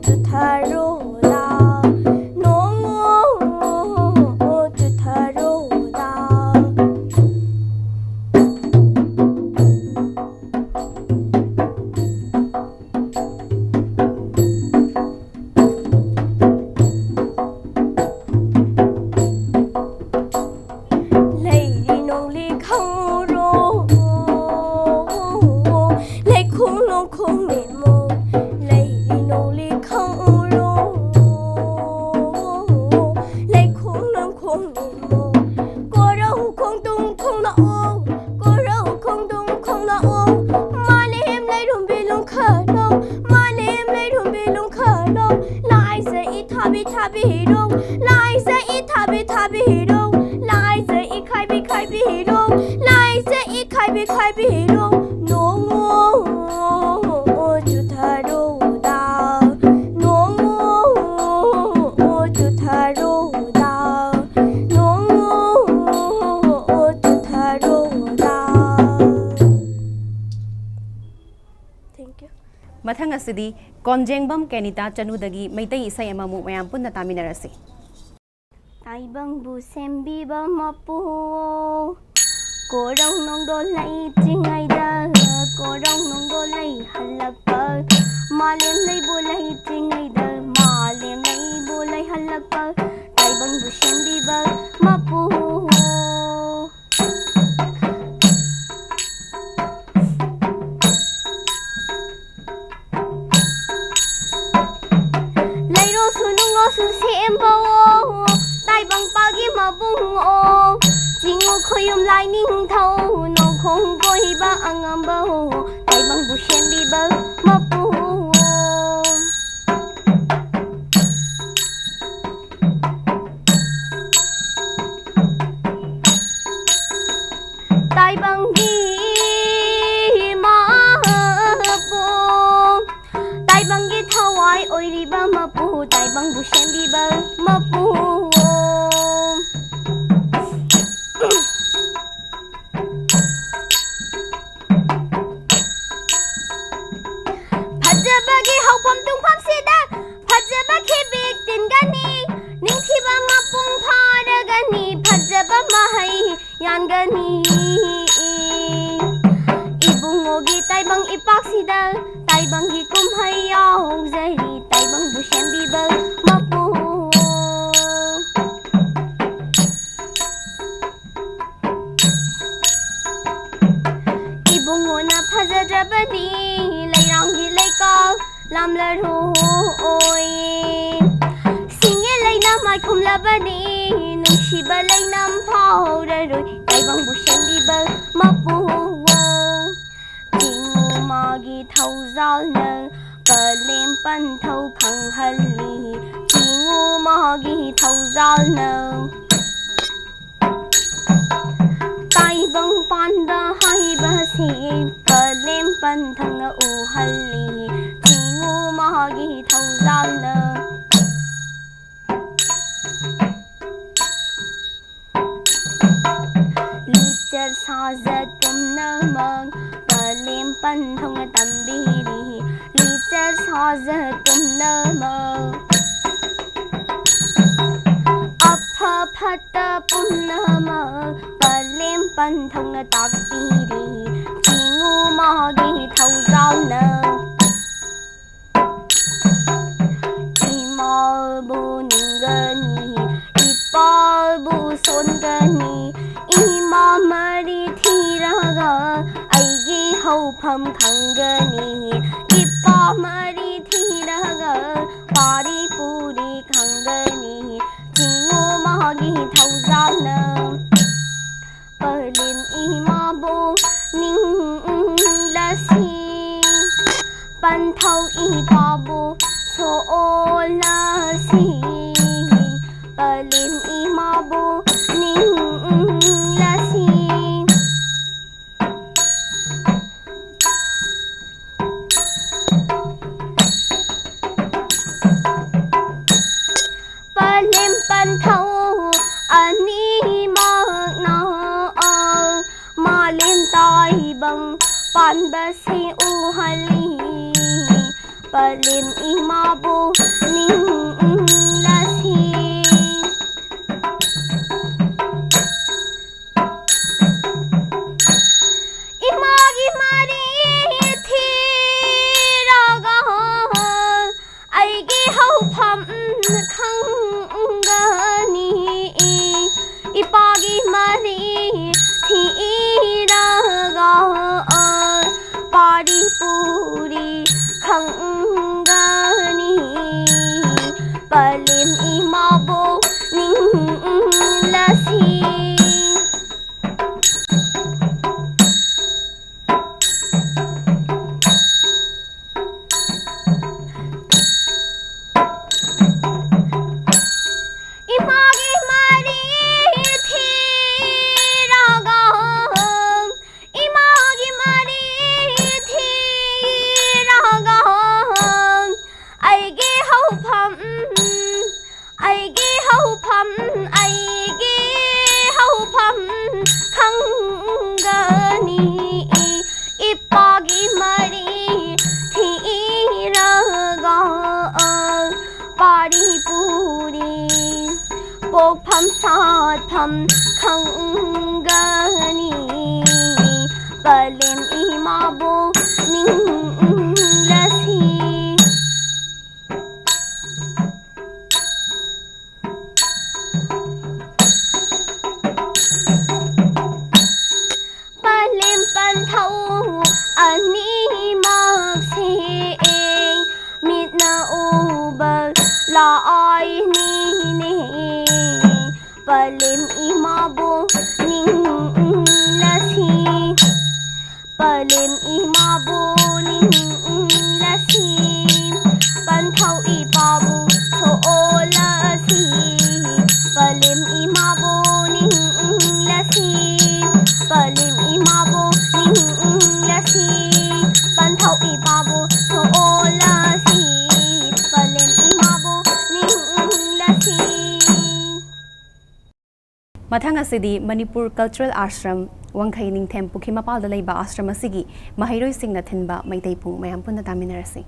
ꯆꯨꯊꯔꯣꯗ, ꯅꯣꯡ ꯆꯨꯊꯔꯣꯗ꯫ ꯂꯩꯔꯤ ꯅꯣꯡꯂꯤ ꯈꯪꯉꯨꯔꯣ, ꯂꯩꯈꯣꯡ ꯅꯣꯡꯈꯣꯡ ꯂꯦꯝꯃꯣ꯫ ꯂꯩꯔꯤ ꯅꯣꯡꯂꯤ ꯈꯪꯉꯨꯔꯣ, ꯂꯩꯈꯣꯡ ꯅꯣꯡꯈꯣꯡ ꯂꯦꯝꯃꯣ꯫ ꯀꯣꯔꯧ ꯈꯣꯡꯗ꯭ꯔꯨꯝ ꯈꯣꯡꯂꯛꯑꯣ, ꯀꯣꯔꯧ ꯈꯣꯡꯗ꯭ꯔꯨꯝ ꯈꯣꯡꯂꯛꯑꯣ꯫ ꯃꯥꯂꯦꯝ ꯂꯩꯔꯨꯝꯕꯤ ꯂꯨꯝꯈꯠꯂꯣ, ꯃꯥꯂꯦꯝ ꯂꯩꯔꯨꯝꯕꯤ ꯂꯨꯝꯈꯠꯂꯣ꯫ ꯂꯥꯏꯖ ꯏꯊꯥꯕꯤ ꯊꯥꯕꯤꯔꯣ, ꯂꯥꯏꯖ ꯏꯊꯥꯕꯤ ꯊꯥꯕꯤꯔꯣ, ꯂꯥꯏꯖ ꯏꯈꯥꯏꯕꯤ ꯈꯥꯏꯕꯤꯔꯣ, ꯂꯥꯏꯖ ꯏꯈꯥꯏꯕꯤ ꯈꯥꯏꯕꯤꯔꯣ꯫ ꯅꯣꯡ ꯆꯨꯊꯔꯣꯗ, ꯅꯣꯡ ꯆꯨꯊꯔꯣꯗ, ꯅꯣꯡ ꯆꯨꯊꯔꯣꯗ꯫ Thank you. ꯃꯊꯪ ꯑꯁꯤꯗꯤ ꯀꯣꯟꯖꯦꯡꯕꯝ ꯀꯦꯅꯤꯇꯥ ꯆꯅꯨꯗꯒꯤ ꯃꯩꯇꯩ ꯏꯁꯩ ꯑꯃꯃꯨꯛ ꯃꯌꯥꯝ ꯄꯨꯟꯅ ꯇꯥꯃꯤꯟꯅꯔꯁꯤ꯫ ꯇꯥꯏꯕꯪꯕꯨ ꯁꯦꯝꯕꯤꯕ ꯃꯄꯨ, ꯀꯣꯔꯧ ꯅꯣꯡꯗꯣꯜ ꯂꯩꯇ꯭ꯔꯤꯉꯩꯗ, ꯀꯣꯔꯧ ꯅꯣꯡꯗꯣꯜ ꯂꯩꯍꯜꯂꯛꯄ, ꯃꯥꯂꯦꯝ ꯂꯩꯕꯨ ꯂꯩꯇ꯭ꯔꯤꯉꯩꯗ, ꯃꯥꯂꯦꯝ ꯂꯩꯕꯨ ꯂꯩꯍꯜꯂꯛꯄ, ꯇꯥꯏꯕꯪꯕꯨ ꯁꯦꯝꯕꯤꯕ ꯃꯄꯨ꯫ ꯂꯥꯏꯅꯤꯡꯊꯧ ꯅꯣꯡꯈꯣꯡ ꯀꯣꯏꯕ ꯑꯉꯝꯕ ꯍꯣ, ꯇꯥꯏꯕꯪꯕꯨ ꯁꯦꯝꯕꯤꯕ ꯃꯄꯨ꯫ ꯇꯥꯏꯕꯪꯒꯤ ꯃꯄꯨ, ꯇꯥꯏꯕꯪꯒꯤ ꯊꯋꯥꯏ ꯑꯣꯏꯔꯤꯕ ꯃꯄꯨ, ꯇꯥꯏꯕꯪꯕꯨ ꯁꯦꯝꯕꯤꯕ ꯃꯄꯨ꯫ ꯐꯖꯕꯒꯤ ꯍꯧꯐꯝ ꯇꯨꯡꯐꯝꯁꯤꯗ ꯐꯖꯕ ꯈꯤꯕꯤꯛ ꯇꯤꯟꯒꯅꯤ, ꯅꯤꯡꯊꯤꯕ ꯃꯄꯨꯡ ꯐꯥꯔꯒꯅꯤ, ꯐꯖꯕ ꯃꯍꯩ ꯌꯥꯟꯒꯅꯤ꯫ ꯏꯕꯨꯡꯉꯣꯒꯤ ꯇꯥꯏꯕꯪ ꯏꯄꯥꯛꯁꯤꯗ ꯇꯥꯏꯕꯪꯒꯤ ꯀꯨꯝꯍꯩ ꯌꯥꯎꯖꯔꯤ, ꯇꯥꯏꯕꯪꯕꯨ ꯁꯦꯝꯕꯤꯕ ꯃꯄꯨ꯫ ꯏꯕꯨꯡꯉꯣꯅ ꯐꯖꯗ꯭ꯔꯕꯗꯤ ꯂꯩꯔꯥꯡꯒꯤ ꯂꯩꯀꯥ ꯂꯥꯝꯂꯔꯣꯏ꯫ ꯁꯤꯡꯉꯦ ꯂꯩꯅ ꯃꯥꯏꯈꯨꯝꯂꯕꯗꯤ ꯅꯨꯡꯁꯤꯕ ꯂꯩꯅꯝ ꯐꯥꯎꯔꯔꯣꯏ꯫ ꯇꯥꯏꯕꯪꯕꯨ ꯁꯦꯝꯕꯤꯕ ꯃꯄꯨ꯫ ꯆꯤꯡꯉꯨ ꯃꯥꯒꯤ ꯊꯧꯖꯥꯜꯅ ꯄꯂꯦꯝ ꯄꯟꯊꯧ ꯈꯪꯍꯜꯂꯤ꯫ ꯆꯤꯡꯉꯨ ꯃꯥꯒꯤ ꯊꯧꯖꯥꯜꯅ ꯇꯥꯏꯕꯪ ꯄꯥꯟꯕ ꯍꯥꯏꯕꯁꯤ ꯄꯂꯦꯝ ꯄꯟꯊꯧꯅ ꯎꯍꯜꯂꯤ꯫ ꯆꯤꯡꯉꯨ ꯃꯥꯒꯤ ꯊꯧꯖꯥꯜꯅ ꯂꯤꯆꯠ ꯁꯥꯖꯠ ꯄꯨꯝꯅꯃꯛ ꯄꯂꯦꯝ ꯄꯟꯊꯧꯅ ꯇꯝꯕꯤꯔꯤ꯫ ꯂꯤꯆꯠ ꯁꯥꯖꯠ ꯄꯨꯝꯅꯃꯛ, ꯑꯐ ꯐꯠꯇ ꯄꯨꯝꯅꯃꯛ ꯄꯂꯦꯝ ꯄꯟꯊꯧꯅ ꯇꯥꯛꯄꯤꯔꯤ꯫ ꯆꯤꯡꯉꯨ ꯃꯥꯒꯤ ꯊꯧꯖꯥꯜꯅ ꯏꯃꯥꯕꯨ ꯅꯤꯡꯒꯅꯤ, ꯏꯄꯥꯕꯨ ꯁꯣꯟꯒꯅꯤ꯫ ꯏꯃꯥ ꯃꯔꯤ ꯊꯤꯔꯒ ꯑꯩꯒꯤ ꯍꯧꯐꯝ ꯈꯪꯒꯅꯤ꯫ ꯏꯄꯥ ꯃꯔꯤ ꯊꯤꯔꯒ ꯄꯥꯔꯤ ꯄꯨꯔꯤ ꯈꯪꯒꯅꯤ꯫ ꯆꯤꯡꯉꯨ ꯃꯥꯒꯤ ꯊꯧꯖꯥꯜꯅ ꯄꯔꯤ ꯁꯣꯛꯑꯣꯜꯂꯁꯤ, ꯄꯂꯦꯝ ꯏꯃꯥꯕꯨ ꯅꯤꯡꯂꯁꯤ꯫ ꯄꯂꯦꯝ ꯄꯟꯊꯧ ꯑꯅꯤꯃꯛꯅ ꯃꯥꯂꯦꯝ ꯇꯥꯏꯕꯪ ꯄꯥꯟꯕꯁꯦ ꯎꯍꯜꯂꯤ꯫ ꯄꯂꯦꯝ ꯏꯃꯥꯕꯨ ꯅꯤꯡꯂꯁꯤ꯫ ꯏꯃꯥꯒꯤ ꯃꯔꯤ ꯊꯤꯔꯒ ꯑꯩꯒꯤ ꯍꯧꯐꯝ ꯈꯪꯒꯅꯤ꯫ ꯏꯄꯥꯒꯤ ꯃꯔꯤ ꯊꯤꯔꯒ ꯄꯥꯔꯤ ꯄꯨꯔꯤ ꯈꯪꯒꯅꯤ꯫ ꯄꯂꯦꯝ ꯏꯃꯥꯕꯨ ꯅꯤꯡꯂꯁꯤ꯫ ꯏꯃꯥꯒꯤ ꯃꯔꯤ ꯊꯤꯔꯒ, ꯏꯃꯥꯒꯤ ꯃꯔꯤ ꯊꯤꯔꯒ ꯑꯩꯒꯤ ꯍꯧꯐꯝ, ꯑꯩꯒꯤ ꯍꯧꯐꯝ, ꯑꯩꯒꯤ ꯍꯧꯐꯝ ꯈꯪꯒꯅꯤ꯫ ꯏꯄꯥꯒꯤ ꯃꯔꯤ ꯊꯤꯔꯒ ꯄꯥꯔꯤ ꯄꯨꯔꯤ ꯄꯣꯛꯐꯝ ꯁꯥꯠꯐꯝ ꯈꯪꯒꯅꯤ꯫ ꯄꯂꯦꯝ ꯏꯃꯥꯕꯨ ꯅꯤꯡꯂꯁꯤ꯫ ꯄꯂꯦꯝ ꯄꯟꯊꯧ ꯑꯅꯤꯃꯛꯁꯦ ꯃꯤꯠꯅ ꯎꯕ ꯂꯥꯏꯅꯤꯅꯦ꯫ ꯄꯂꯦꯝ ꯏꯃꯥꯕꯨ ꯅꯤꯡꯂꯁꯤ꯫ ꯄꯂꯦꯝ ꯏꯃꯥꯕꯨ ꯅꯤꯡꯂꯁꯤ꯫ ꯄꯟꯊꯧ ꯏꯄꯥꯕꯨ ꯁꯣꯛꯑꯣꯜꯂꯁꯤ, ꯄꯂꯦꯝ ꯏꯃꯥꯕꯨ ꯅꯤꯡꯂꯁꯤ, ꯄꯂꯦꯝ ꯏꯃꯥꯕꯨ ꯅꯤꯡꯂꯁꯤ, ꯄꯟꯊꯧ ꯏꯄꯥꯕꯨ ꯁꯣꯛꯑꯣꯜꯂꯁꯤ, ꯄꯂꯦꯝ ꯏꯃꯥꯕꯨ ꯅꯤꯡꯂꯁꯤ꯫ ꯃꯊꯪ ꯑꯁꯤꯗꯤ ꯃꯅꯤꯄꯨꯔ ꯀꯜꯆꯔꯦꯜ ꯑꯥꯁ꯭ꯔꯝ, ꯋꯥꯡꯈꯩ ꯅꯤꯡꯊꯦꯝ ꯄꯨꯈ꯭ꯔꯤ ꯃꯄꯥꯜꯗ ꯂꯩꯕ ꯑꯥꯁ꯭ꯔꯝ ꯑꯁꯤꯒꯤ ꯃꯍꯩꯔꯣꯏꯁꯤꯡꯅ ꯊꯤꯟꯕ ꯃꯩꯇꯩ ꯄꯨꯡ꯫ ꯃꯌꯥꯝ ꯄꯨꯟꯅ ꯇꯥꯃꯤꯟꯅꯔꯁꯤ꯫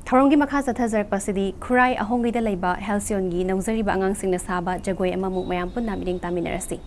ꯊꯧꯔꯝꯒꯤ ꯃꯈꯥ ꯆꯠꯊꯖꯔꯛꯄꯁꯤꯗꯤ ꯈꯨꯔꯥꯏ ꯑꯍꯣꯡꯒꯩꯗ ꯂꯩꯕ ꯍꯦꯜꯁꯤꯌꯣꯟꯒꯤ ꯅꯧꯖꯔꯤꯕ ꯑꯉꯥꯡꯁꯤꯡꯅ ꯁꯥꯕ ꯖꯒꯣꯏ ꯑꯃꯃꯨꯛ ꯃꯌꯥꯝ ꯄꯨꯟꯅ ꯃꯤꯠꯌꯦꯡ ꯇꯥꯃꯤꯟꯅꯔꯁꯤ꯫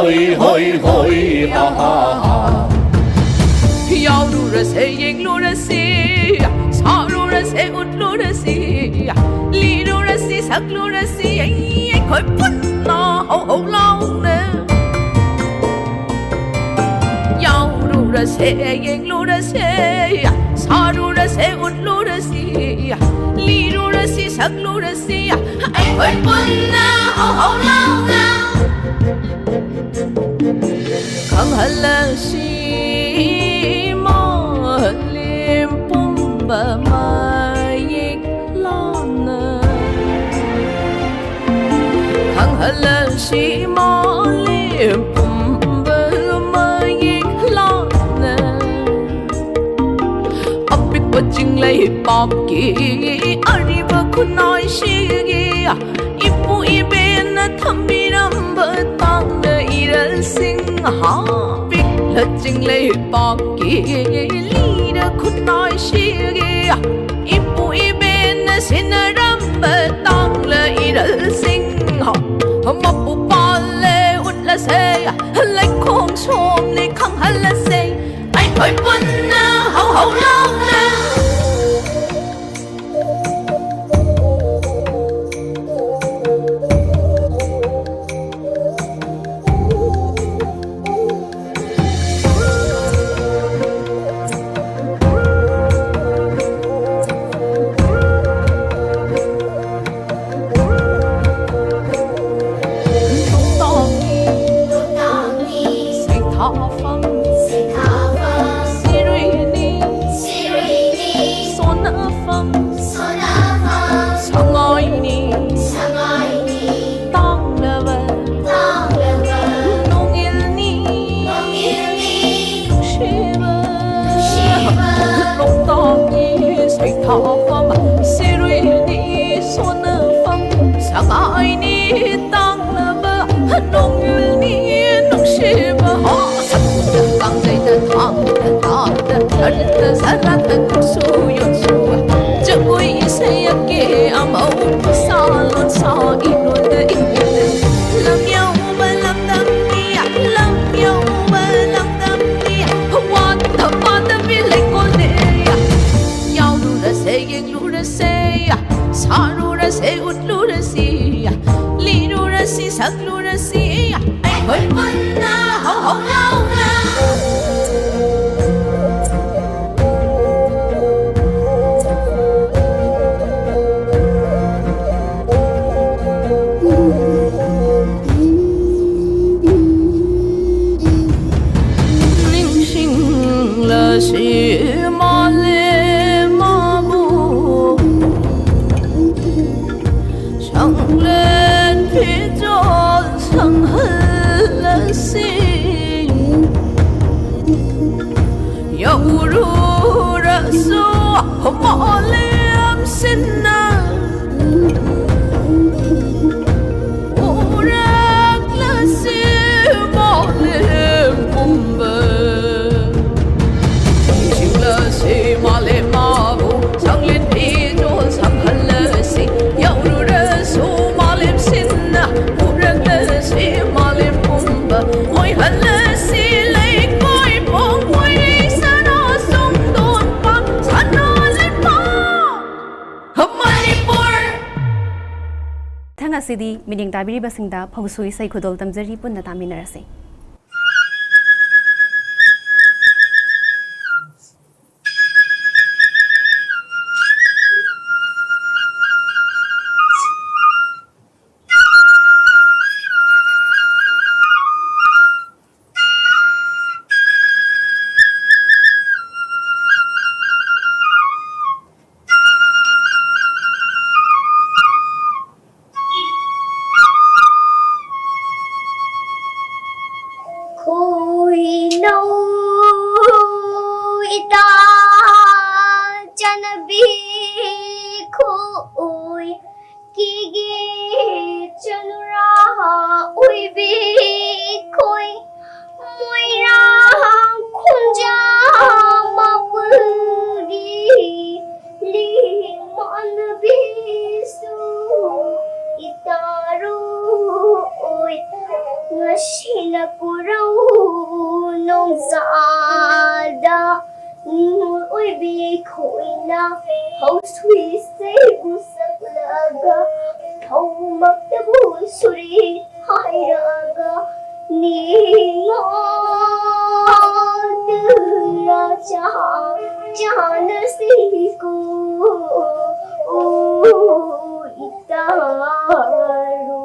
ꯍꯣꯏ ꯍꯣꯏ ꯍꯣꯏ ꯍꯥ ꯍꯥ ꯍꯥ꯫ ꯌꯥꯎꯔꯨꯔꯁꯦ, ꯌꯦꯡꯂꯨꯔꯁꯤ, ꯁꯥꯔꯨꯔꯁꯦ, ꯎꯠꯂꯨꯔꯁꯤ, ꯂꯤꯔꯨꯔꯁꯤ, ꯁꯛꯂꯨꯔꯁꯤ, ꯑꯩꯈꯣꯏ ꯄꯨꯟꯅ ꯍꯧ ꯍꯧ ꯂꯥꯎꯅ꯫ ꯌꯥꯎꯔꯨꯔꯁꯦ, ꯌꯦꯡꯂꯨꯔꯁꯦ, ꯁꯥꯔꯨꯔꯁꯦ, ꯎꯠꯂꯨꯔꯁꯤ, ꯂꯤꯔꯨꯔꯁꯤ, ꯁꯛꯂꯨꯔꯁꯤ, ꯑꯩꯈꯣꯏ ꯄꯨꯟꯅ ꯍꯧ ꯍꯧ ꯂꯥꯎꯅ꯫ ꯈꯪꯍꯜꯂꯁꯤ ꯃꯥꯂꯦꯝ ꯄꯨꯝꯕ ꯃꯌꯦꯛ ꯂꯥꯟꯅ꯫ ꯈꯪꯍꯜꯂꯁꯤ ꯃꯥꯂꯦꯝ ꯄꯨꯝꯕ ꯃꯌꯦꯛ ꯂꯥꯟꯅ꯫ ꯑꯄꯤꯛꯄ ꯆꯤꯡꯂꯩꯄꯥꯛꯀꯤ ꯑꯔꯤꯕ ꯈꯨꯟꯅꯥꯏꯁꯤꯒꯤ ꯏꯄꯨ ꯏꯕꯦꯟꯅ ꯊꯝꯕꯤꯔꯝꯕ ꯇꯥꯡꯅ ꯏꯔꯜꯁꯤꯡ ꯍꯥ꯫ ꯄꯤꯛꯂ ꯆꯤꯡꯂꯩꯄꯥꯛꯀꯤ ꯂꯤꯔ ꯈꯨꯟꯅꯥꯏꯁꯤꯒꯤ ꯏꯄꯨ ꯏꯕꯦꯟꯅ ꯁꯤꯟꯅꯔꯝꯕ ꯇꯥꯡꯂ ꯏꯔꯜꯁꯤꯡ ꯍꯥ꯫ ꯃꯄꯨ ꯄꯥꯜꯂꯦ ꯎꯠꯂꯁꯦ, ꯂꯩꯈꯣꯡ ꯁꯣꯝꯂꯦ ꯈꯪꯍꯜꯂꯁꯦ, ꯑꯩꯈꯣꯏ ꯄꯨꯟꯅ ꯍꯧ ꯍꯧ ꯂꯥꯎꯅ꯫ ꯅꯣꯡꯇꯥꯛꯅꯤ, ꯅꯣꯡꯇꯥꯛꯅꯤ, ꯁꯩꯊꯥꯐꯝ, ꯁꯩꯊꯥꯐꯝ, ꯁꯤꯔꯨꯏꯅꯤ, ꯁꯤꯔꯨꯏꯅꯤ, ꯁꯣꯟꯅꯐꯝ, ꯁꯣꯟꯅꯐꯝ, ꯁꯉꯥꯏꯅꯤ, ꯁꯉꯥꯏꯅꯤ, ꯇꯥꯡꯂꯕ, ꯇꯥꯡꯂꯕ, ꯅꯣꯡꯏꯜꯅꯤ, ꯅꯣꯡꯏꯜꯅꯤ, ꯅꯨꯡꯁꯤꯕ, ꯅꯨꯡꯁꯤꯕ, ꯅꯣꯡꯇꯥꯛꯅꯤ, ꯁꯩꯊꯥꯐꯝ, ꯁꯤꯔꯨꯏꯅꯤ, ꯁꯣꯟꯅꯐꯝ, ꯁꯉꯥꯏꯅꯤ, ꯇꯥꯡꯂꯕ, ꯅꯣꯡꯏꯜꯅꯤ, ꯅꯨꯡꯁꯤꯕ, ꯍꯣ, ꯁꯛꯄꯗ ꯀꯥꯡꯖꯩꯗ ꯊꯥꯡꯗ ꯇꯥꯗ ꯁꯔꯠꯇ ꯁꯔꯠꯇ ꯀꯨꯠꯁꯨ ꯌꯣꯠꯁꯨ ꯖꯒꯣꯏ ꯏꯁꯩ ꯑꯀꯦ ꯑꯃꯧ ꯐꯤꯁꯥ ꯂꯣꯟꯁꯥ ꯏꯔꯣꯟꯗ ꯏꯪꯗ ꯂꯝꯌꯧꯕ ꯂꯝꯗꯝꯒꯤ ꯁꯤ ꯃꯥꯂꯦꯝ ꯑꯕꯨ ꯁꯪꯂꯦꯟ ꯐꯤꯖꯣꯜ ꯁꯪꯍꯜꯂꯁꯤ꯫ ꯌꯧꯔꯨꯔꯁꯨ ꯃꯥꯂꯦꯝ ꯁꯤꯟꯅ ꯎꯔꯛꯂꯁꯤ ꯃꯥꯂꯦꯝ ꯄꯨꯝꯕ꯫ ꯅꯤꯡꯁꯤꯡꯂꯁꯤ ꯃꯥꯂꯦꯝ ꯃꯥꯕꯨ ꯁꯪꯂꯦꯟ ꯐꯤꯖꯣꯜ ꯁꯪꯍꯜꯂꯁꯤ꯫ ꯌꯧꯔꯨꯔꯁꯨ ꯃꯥꯂꯦꯝ ꯁꯤꯟꯅ ꯎꯔꯛꯂꯁꯤ ꯃꯥꯂꯦꯝ ꯄꯨꯝꯕ꯫ ꯑꯣꯏꯍꯜꯂꯁꯤ ꯂꯩꯀꯣꯏ ꯄꯣꯡ ꯑꯣꯏꯔꯤ ꯁꯅꯥ ꯁꯣꯡꯗꯣꯟ ꯄꯥꯝ ꯁꯅꯥ ꯂꯩꯄꯥꯛ ꯃꯅꯤꯄꯨꯔ꯫ ꯃꯊꯪ ꯑꯁꯤꯗꯤ ꯃꯤꯠꯌꯦꯡ ꯇꯥꯕꯤꯔꯤꯕꯁꯤꯡꯗ ꯐꯧꯁꯨ ꯏꯁꯩ ꯈꯨꯗꯣꯜ ꯇꯝꯖꯔꯤ, ꯄꯨꯟꯅ ꯇꯥꯃꯤꯟꯅꯔꯁꯤ꯫ ꯈꯣꯏꯅꯧ ꯏꯇꯥ ꯆꯅꯕꯤ ꯈꯣꯏ ꯀꯤꯒꯦ ꯆꯅꯨꯔꯥ ꯑꯣꯏꯕꯤ ꯈꯣꯏ ꯃꯣꯏꯔꯥꯡ ꯈꯨꯟꯖꯥ ꯃꯥꯄꯜꯒꯤ ꯂꯤꯃꯥꯟꯕꯤꯁꯨ ꯏꯇꯥꯔꯨ ꯑꯣꯏ ꯉꯁꯤꯅ ꯀꯨꯔꯧ ꯅꯣꯡꯖꯥꯗ ꯅꯤꯉꯣꯜ ꯑꯣꯏꯕꯤ ꯈꯣꯏꯅ ꯍꯧꯁꯨꯏꯁꯦ ꯄꯨꯁꯛꯂꯒ ꯊꯧꯃꯛꯇꯕꯨ ꯁꯨꯔꯤ ꯍꯥꯏꯔꯒ ꯅꯤꯉꯣꯜ ꯇꯨꯔꯥ ꯆꯥ ꯆꯥꯅꯁꯤꯀꯣ ꯏꯇꯥꯔꯨ꯫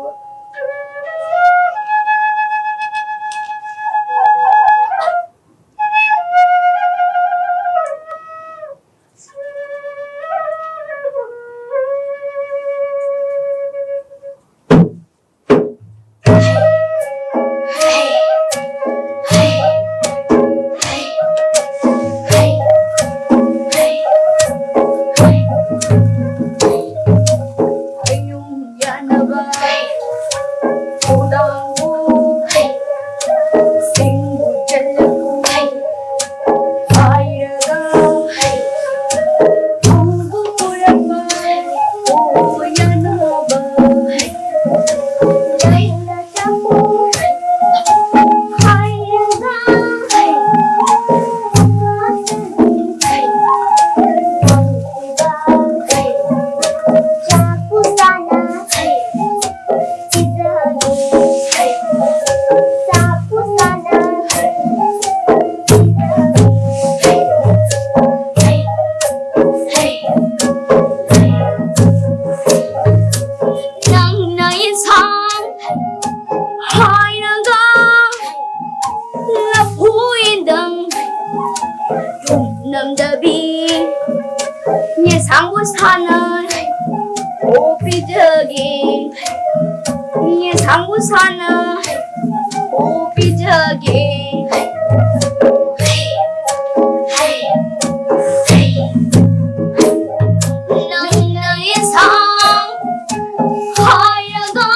ꯅꯝꯗꯕꯤ ꯌꯦꯟꯁꯥꯡꯕꯨ ꯁꯥꯟꯅ ꯑꯣ ꯄꯤꯖꯒꯦ꯫ ꯌꯦꯟꯁꯥꯡꯕꯨ ꯁꯥꯟꯅ ꯑꯣ ꯄꯤꯖꯒꯦ꯫ ꯅꯪꯅ ꯌꯦꯟꯁꯥꯡ ꯍꯥꯏꯔꯒ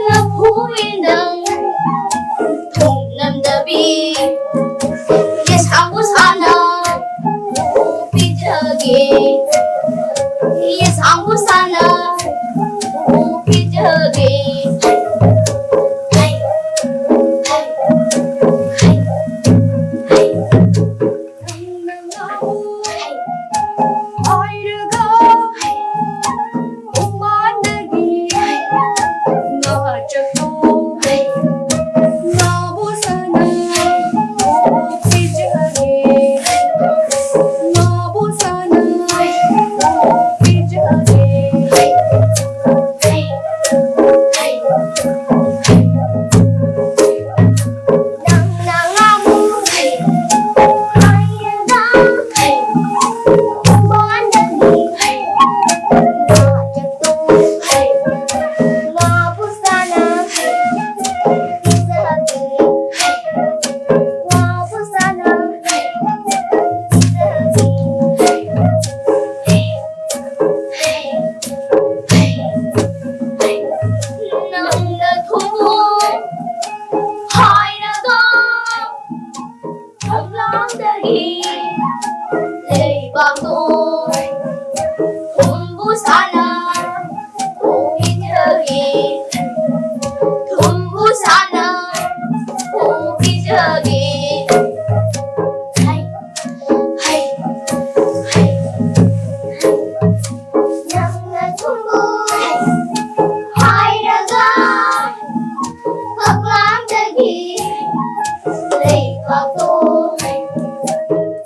ꯂꯐꯨ ꯌꯦꯟꯗꯪ ꯊꯣꯡ ꯅꯝꯗꯕꯤ ꯌꯦꯟꯁꯥꯡꯕꯨ ꯁꯥꯟꯅ ꯄꯤꯖꯒꯦ꯫ ꯌꯦꯟꯁꯥꯡꯕꯨ ꯁꯥꯟꯅ ꯄꯤꯖꯒꯦ꯫ ꯍꯥꯏꯔꯒ ꯈꯣꯡꯕꯥꯟꯗꯒꯤ ꯉꯥ ꯆꯠꯊꯣꯛ ꯉꯥꯕꯨ ꯁꯥꯟꯅ ꯄꯤꯖꯒꯦ꯫ ꯉꯥꯕꯨ ꯁꯥꯟꯅ ꯄꯤꯖꯒꯦ꯫ ꯅꯪꯅ ꯉꯥꯕꯨ ꯍꯥꯏꯔꯒ ꯈꯣꯡꯕꯥꯟꯗꯒꯤ ꯉꯥ ꯆꯠꯊꯣꯛ ꯉꯥꯕꯨ ꯁꯥꯟꯅ ꯄꯤꯖꯒꯦ꯫ ꯉꯥꯕꯨ ꯁꯥꯟꯅ ꯄꯤꯖꯒꯦ꯫ ꯅꯪꯅ ꯊꯨꯝꯃꯣ ꯍꯥꯏꯔꯒ ꯐꯛꯂꯥꯡꯗꯒꯤ ꯂꯩꯕꯥꯛꯇꯣ ꯊꯨꯝꯕꯨ ꯁꯥꯟꯅ ꯄꯤꯖꯒꯦ꯫ ꯊꯨꯝꯕꯨ ꯁꯥꯟꯅ ꯄꯤꯖꯒꯦ꯫ ꯍꯩ, ꯍꯩ, ꯍꯩ꯫ ꯅꯪꯅ ꯊꯨꯝꯕꯨ ꯍꯥꯏꯔꯒ ꯐꯛꯂꯥꯡꯗꯒꯤ ꯂꯩꯕꯥꯛꯇꯣ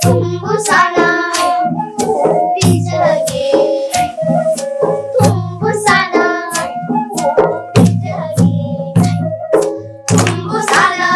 ꯊꯨꯝꯕꯨ ꯁꯥꯟꯅ ꯄꯤꯖꯒꯦ꯫ ꯊꯨꯝꯕꯨ ꯁꯥꯟꯅ ꯄꯤꯖꯒꯦ꯫ ꯊꯨꯝꯕꯨ ꯁꯥꯟꯅ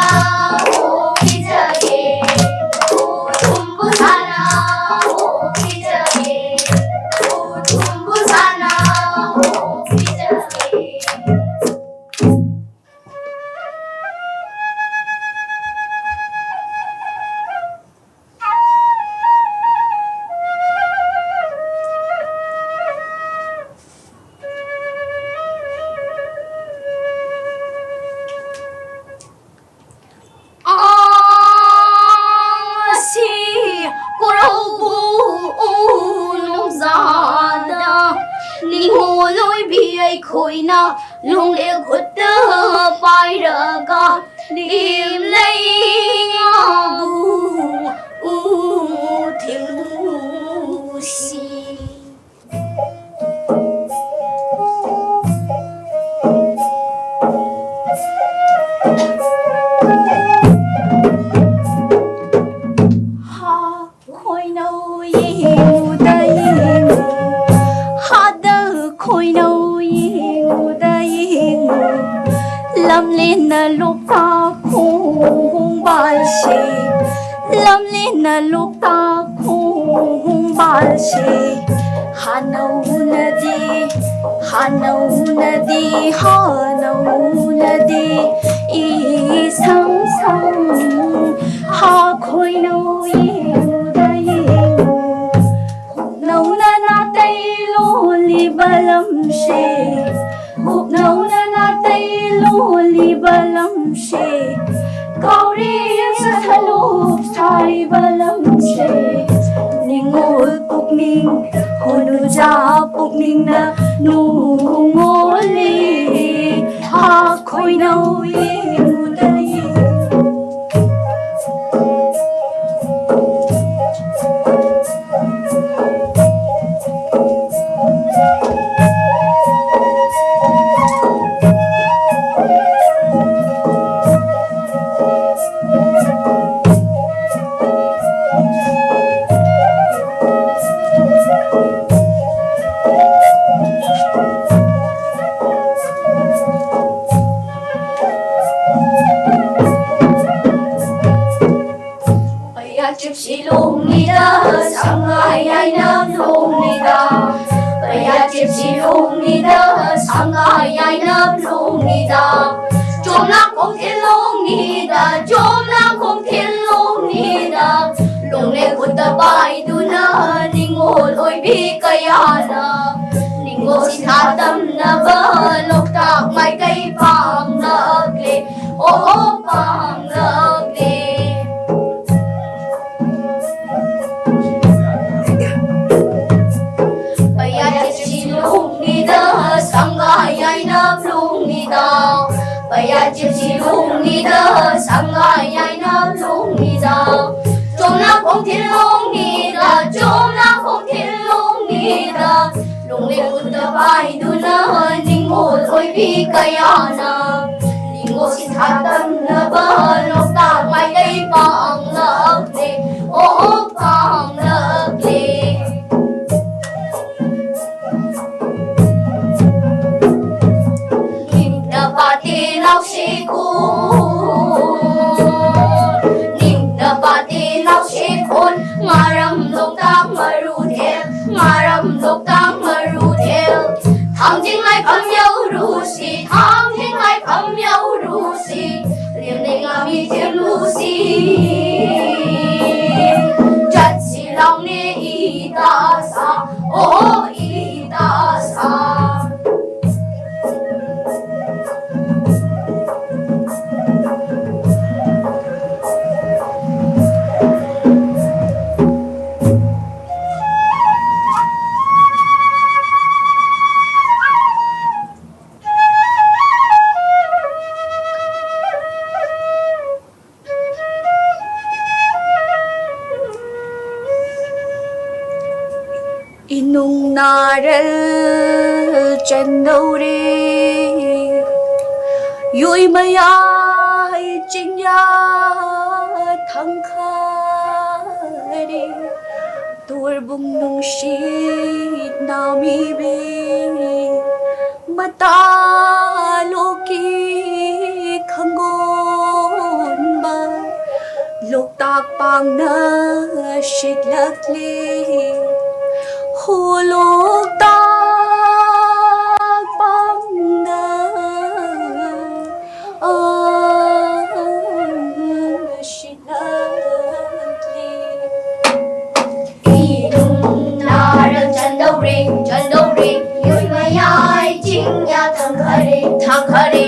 ꯈꯣꯏꯅ ꯂꯣꯡꯂꯦ ꯈꯨꯠꯇ ꯄꯥꯏꯔꯒ ꯂꯦꯝ ꯂꯩ ꯉꯥꯕꯨ ꯎ ꯊꯦꯡꯂꯨꯁꯤ꯫ ꯍꯥ ꯈꯣꯏꯅꯧ ꯌꯦꯡꯉꯨꯗ ꯌꯦꯡꯉꯨ, ꯍꯥꯗ ꯈꯣꯏꯅꯧ ꯌꯦꯡꯉꯨꯗ ꯌꯦꯡꯉꯨ, ꯂꯝꯂꯦꯟꯅ ꯂꯣꯛꯇꯥꯛ ꯈꯣꯡꯕꯥꯜꯁꯦ, ꯂꯝꯂꯦꯟꯅ ꯂꯣꯛꯇꯥꯛ ꯈꯣꯡꯕꯥꯜꯁꯦ, ꯍꯥꯟꯅꯧꯅꯗꯤ, ꯍꯥꯟꯅꯧꯅꯗꯤ, ꯍꯥꯟꯅꯧꯅꯗꯤ ꯏꯁꯪ ꯁꯪ ꯍꯥ ꯈꯣꯏꯅꯧ ꯌꯦꯡꯉꯨꯗ ꯌꯦꯡꯉꯨ, ꯅꯧꯅ ꯅꯥꯇꯩ ꯂꯣꯜꯂꯤꯕ ꯂꯝꯁꯦ, ꯅꯧꯅ ꯅꯥꯇꯩ ꯂꯣꯜꯂꯤꯕ ꯂꯝꯁꯦ, ꯀꯥꯎꯔꯦ ꯆꯠꯊꯂꯣꯛ ꯁꯥꯔꯤꯕ ꯂꯝꯁꯦ, ꯅꯤꯡꯉꯣꯜ ꯄꯨꯛꯅꯤꯡ, ꯍꯣꯅꯨꯖꯥ ꯄꯨꯛꯅꯤꯡꯅ ꯅꯨꯡꯉꯣꯜꯂꯤ꯫ ꯍꯥ ꯈꯣꯏꯅꯧ ꯌꯦꯡꯉꯨꯗ ꯌꯦꯡꯉꯨ꯫ ꯄꯩꯌꯥ ꯆꯤꯞꯁꯤ ꯂꯣꯡꯅꯤꯗ, ꯁꯉꯥꯏ ꯌꯥꯏꯅ ꯂꯣꯡꯅꯤꯗ꯫ ꯄꯩꯌꯥ ꯆꯤꯞꯁꯤ ꯂꯣꯡꯅꯤꯗ, ꯁꯉꯥꯏ ꯌꯥꯏꯅ ꯂꯣꯡꯅꯤꯗ꯫ ꯆꯣꯝꯂꯥ ꯈꯣꯡꯊꯤꯜ ꯂꯣꯡꯅꯤꯗ, ꯆꯣꯝꯂꯥ ꯈꯣꯡꯊꯤꯜ ꯂꯣꯡꯅꯤꯗ꯫ ꯂꯣꯡꯂꯦ ꯈꯨꯠꯇ ꯄꯥꯏꯗꯨꯅ ꯅꯤꯡꯉꯣꯜ ꯑꯣꯏꯕꯤ ꯀꯌꯥꯅ ꯅꯤꯡꯉꯣꯜ ꯁꯤꯟꯊꯥ ꯇꯝꯅꯕ ꯂꯣꯛꯇꯥꯛ ꯃꯥꯏꯀꯩ ꯄꯥꯡꯂꯛꯂꯦ꯫ ꯑꯣ ꯄꯥꯡꯂꯛꯂꯦ꯫ ꯄꯩꯌꯥ ꯆꯤꯞꯁꯤ ꯂꯣꯡꯅꯤꯗ ꯁꯉꯥꯏ ꯑꯣꯏꯕꯤ ꯀꯌꯥꯅ ꯂꯤꯡꯒꯣꯜ ꯁꯤꯟꯊꯥ ꯇꯝꯅꯕ ꯂꯣꯛꯇꯥꯛ ꯃꯥꯏꯀꯩ ꯄꯥꯡꯂꯛꯂꯦ, ꯑꯣ ꯄꯥꯡꯂꯛꯂꯦ꯫ ꯅꯤꯡꯅ ꯄꯥꯇꯦ ꯅꯥꯎꯁꯤ ꯈꯨꯟ, ꯅꯤꯡꯅ ꯄꯥꯇꯦ ꯅꯥꯎꯁꯤ ꯈꯨꯟ, ꯉꯥꯔꯝ ꯂꯣꯛꯇꯥꯛ ꯃꯔꯨ ꯊꯦꯜ, ꯉꯥꯔꯝ ꯂꯣꯛꯇꯥꯛ ꯃꯔꯨ ꯊꯦꯜ꯫ ꯊꯥꯡꯖꯤꯡ ꯂꯥꯏꯐꯝ ꯌꯧꯔꯨꯁꯤ, ꯊꯥꯡꯖꯤꯡ ꯂꯥꯏꯐꯝ ꯌꯧꯔꯨꯁꯤ, ꯂꯦꯝꯂꯩ ꯉꯥꯃꯤ ꯊꯦꯝꯂꯨꯁꯤ꯫ ꯆꯠꯁꯤ ꯂꯥꯎꯅꯦ ꯏꯇꯥ ꯁꯥ, ꯑꯣ ꯏꯇꯥ ꯁꯥ꯫ ꯏꯅꯨꯡ ꯅꯥꯔꯜ ꯆꯟꯗꯧꯔꯦ, ꯌꯣꯏ ꯃꯌꯥꯏ ꯆꯤꯡꯌꯥ ꯊꯪꯈꯥꯔꯦ, ꯇꯣꯔꯕꯨꯡ ꯅꯨꯡꯁꯤꯠ ꯅꯥꯃꯤꯕꯤ ꯃꯇꯥꯂꯣꯛꯀꯤ ꯈꯪꯒꯣꯟꯕ, ꯂꯣꯛꯇꯥꯛ ꯄꯥꯡꯅ ꯁꯤꯠꯂꯛꯂꯤ꯫ ꯍꯣ ꯂꯣꯛꯇꯥꯛ ꯄꯥꯡꯅ, ꯑꯥ, ꯁꯤꯠꯂꯛꯂꯤ꯫ ꯏꯅꯨꯡ ꯅꯥꯔ ꯆꯟꯗꯧꯔꯦ, ꯆꯟꯗꯧꯔꯦ, ꯌꯣꯏ ꯃꯌꯥꯏ ꯆꯤꯡꯌꯥ ꯊꯪꯈꯔꯦ, ꯊꯪꯈꯔꯦ꯫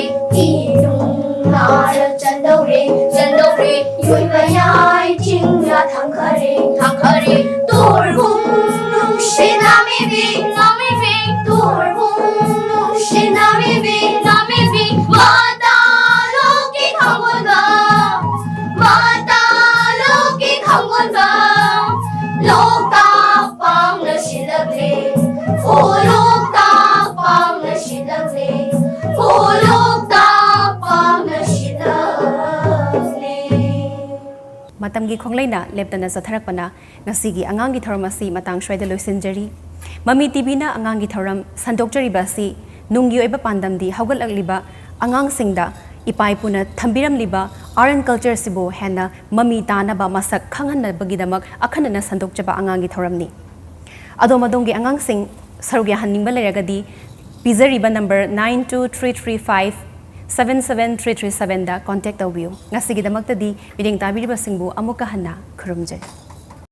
ꯏꯅꯨꯡ ꯅꯥꯔ ꯆꯟꯗꯧꯔꯦ, ꯆꯟꯗꯧꯔꯦ, ꯌꯣꯏ ꯃꯌꯥꯏ ꯆꯤꯡꯌꯥ ꯊꯪꯈꯔꯦ, ꯊꯪꯈꯔꯦ꯫ ꯇꯣꯔꯕꯨꯡ ꯅꯨꯡꯁꯤꯠ ꯅꯥꯃꯤꯕꯤ, ꯅꯥꯃꯤꯕꯤ, ꯇꯣꯔꯕꯨꯡ ꯅꯨꯡꯁꯤꯠ ꯅꯥꯃꯤꯕꯤ, ꯅꯥꯃꯤꯕꯤ, ꯃꯇꯥꯂꯣꯛꯀꯤ ꯈꯪꯒꯣꯟꯕ, ꯃꯇꯥꯂꯣꯛꯀꯤ ꯈꯪꯒꯣꯟꯕ, ꯂꯣꯛꯇꯥꯛ ꯄꯥꯡꯅ ꯁꯤꯠꯂꯛꯂꯦ, ꯑꯣ ꯂꯣꯛꯇꯥꯛ ꯄꯥꯡꯅ ꯁꯤꯠꯂꯛꯂꯦ꯫ ꯃꯇꯝꯒꯤ ꯈꯣꯡꯂꯩꯅ ꯂꯦꯞꯇꯅ ꯆꯠꯊꯔꯛꯄꯅ ꯉꯁꯤꯒꯤ ꯑꯉꯥꯡꯒꯤ ꯊꯧꯔꯝ ꯑꯁꯤ ꯃꯇꯥꯡ ꯁ꯭ꯋꯥꯏꯗ ꯂꯣꯏꯁꯤꯟꯖꯔꯤ꯫ ꯃꯃꯤ ꯇꯤꯚꯤꯅ ꯑꯉꯥꯡꯒꯤ ꯊꯧꯔꯝ ꯁꯟꯗꯣꯛꯆꯔꯤꯕ ꯑꯁꯤ ꯅꯨꯡꯒꯤ ꯑꯣꯏꯕ ꯄꯥꯟꯗꯝꯗꯤ ꯍꯧꯒꯠꯂꯛꯂꯤꯕ ꯑꯉꯥꯡꯁꯤꯡꯗ ꯏꯄꯥ ꯏꯄꯨꯅ ꯊꯝꯕꯤꯔꯝꯂꯤꯕ art and culture ꯁꯤꯕꯨ ꯍꯦꯟꯅ ꯃꯃꯤ ꯇꯥꯅꯕ ꯃꯁꯛ ꯈꯪꯍꯟꯅꯕꯒꯤꯗꯃꯛ ꯑꯈꯟꯅꯅ ꯁꯟꯗꯣꯛꯆꯕ ꯑꯉꯥꯡꯒꯤ ꯊꯧꯔꯝꯅꯤ꯫ ꯑꯗꯣꯝ ꯑꯗꯣꯝꯒꯤ ꯑꯉꯥꯡꯁꯤꯡ ꯁꯔꯨꯛ ꯌꯥꯍꯟꯅꯤꯡꯕ ꯂꯩꯔꯒꯗꯤ ꯄꯤꯖꯔꯤꯕ number nine two three three five seven seven three three seven ꯗ contact ꯇꯧꯕꯤꯌꯨ꯫ ꯉꯁꯤꯒꯤꯗꯃꯛꯇꯗꯤ ꯃꯤꯠꯌꯦꯡ ꯇꯥꯕꯤꯔꯤꯕꯁꯤꯡꯕꯨ ꯑꯃꯨꯛꯀ ꯍꯟꯅ ꯈꯨꯔꯨꯝꯖꯔꯤ꯫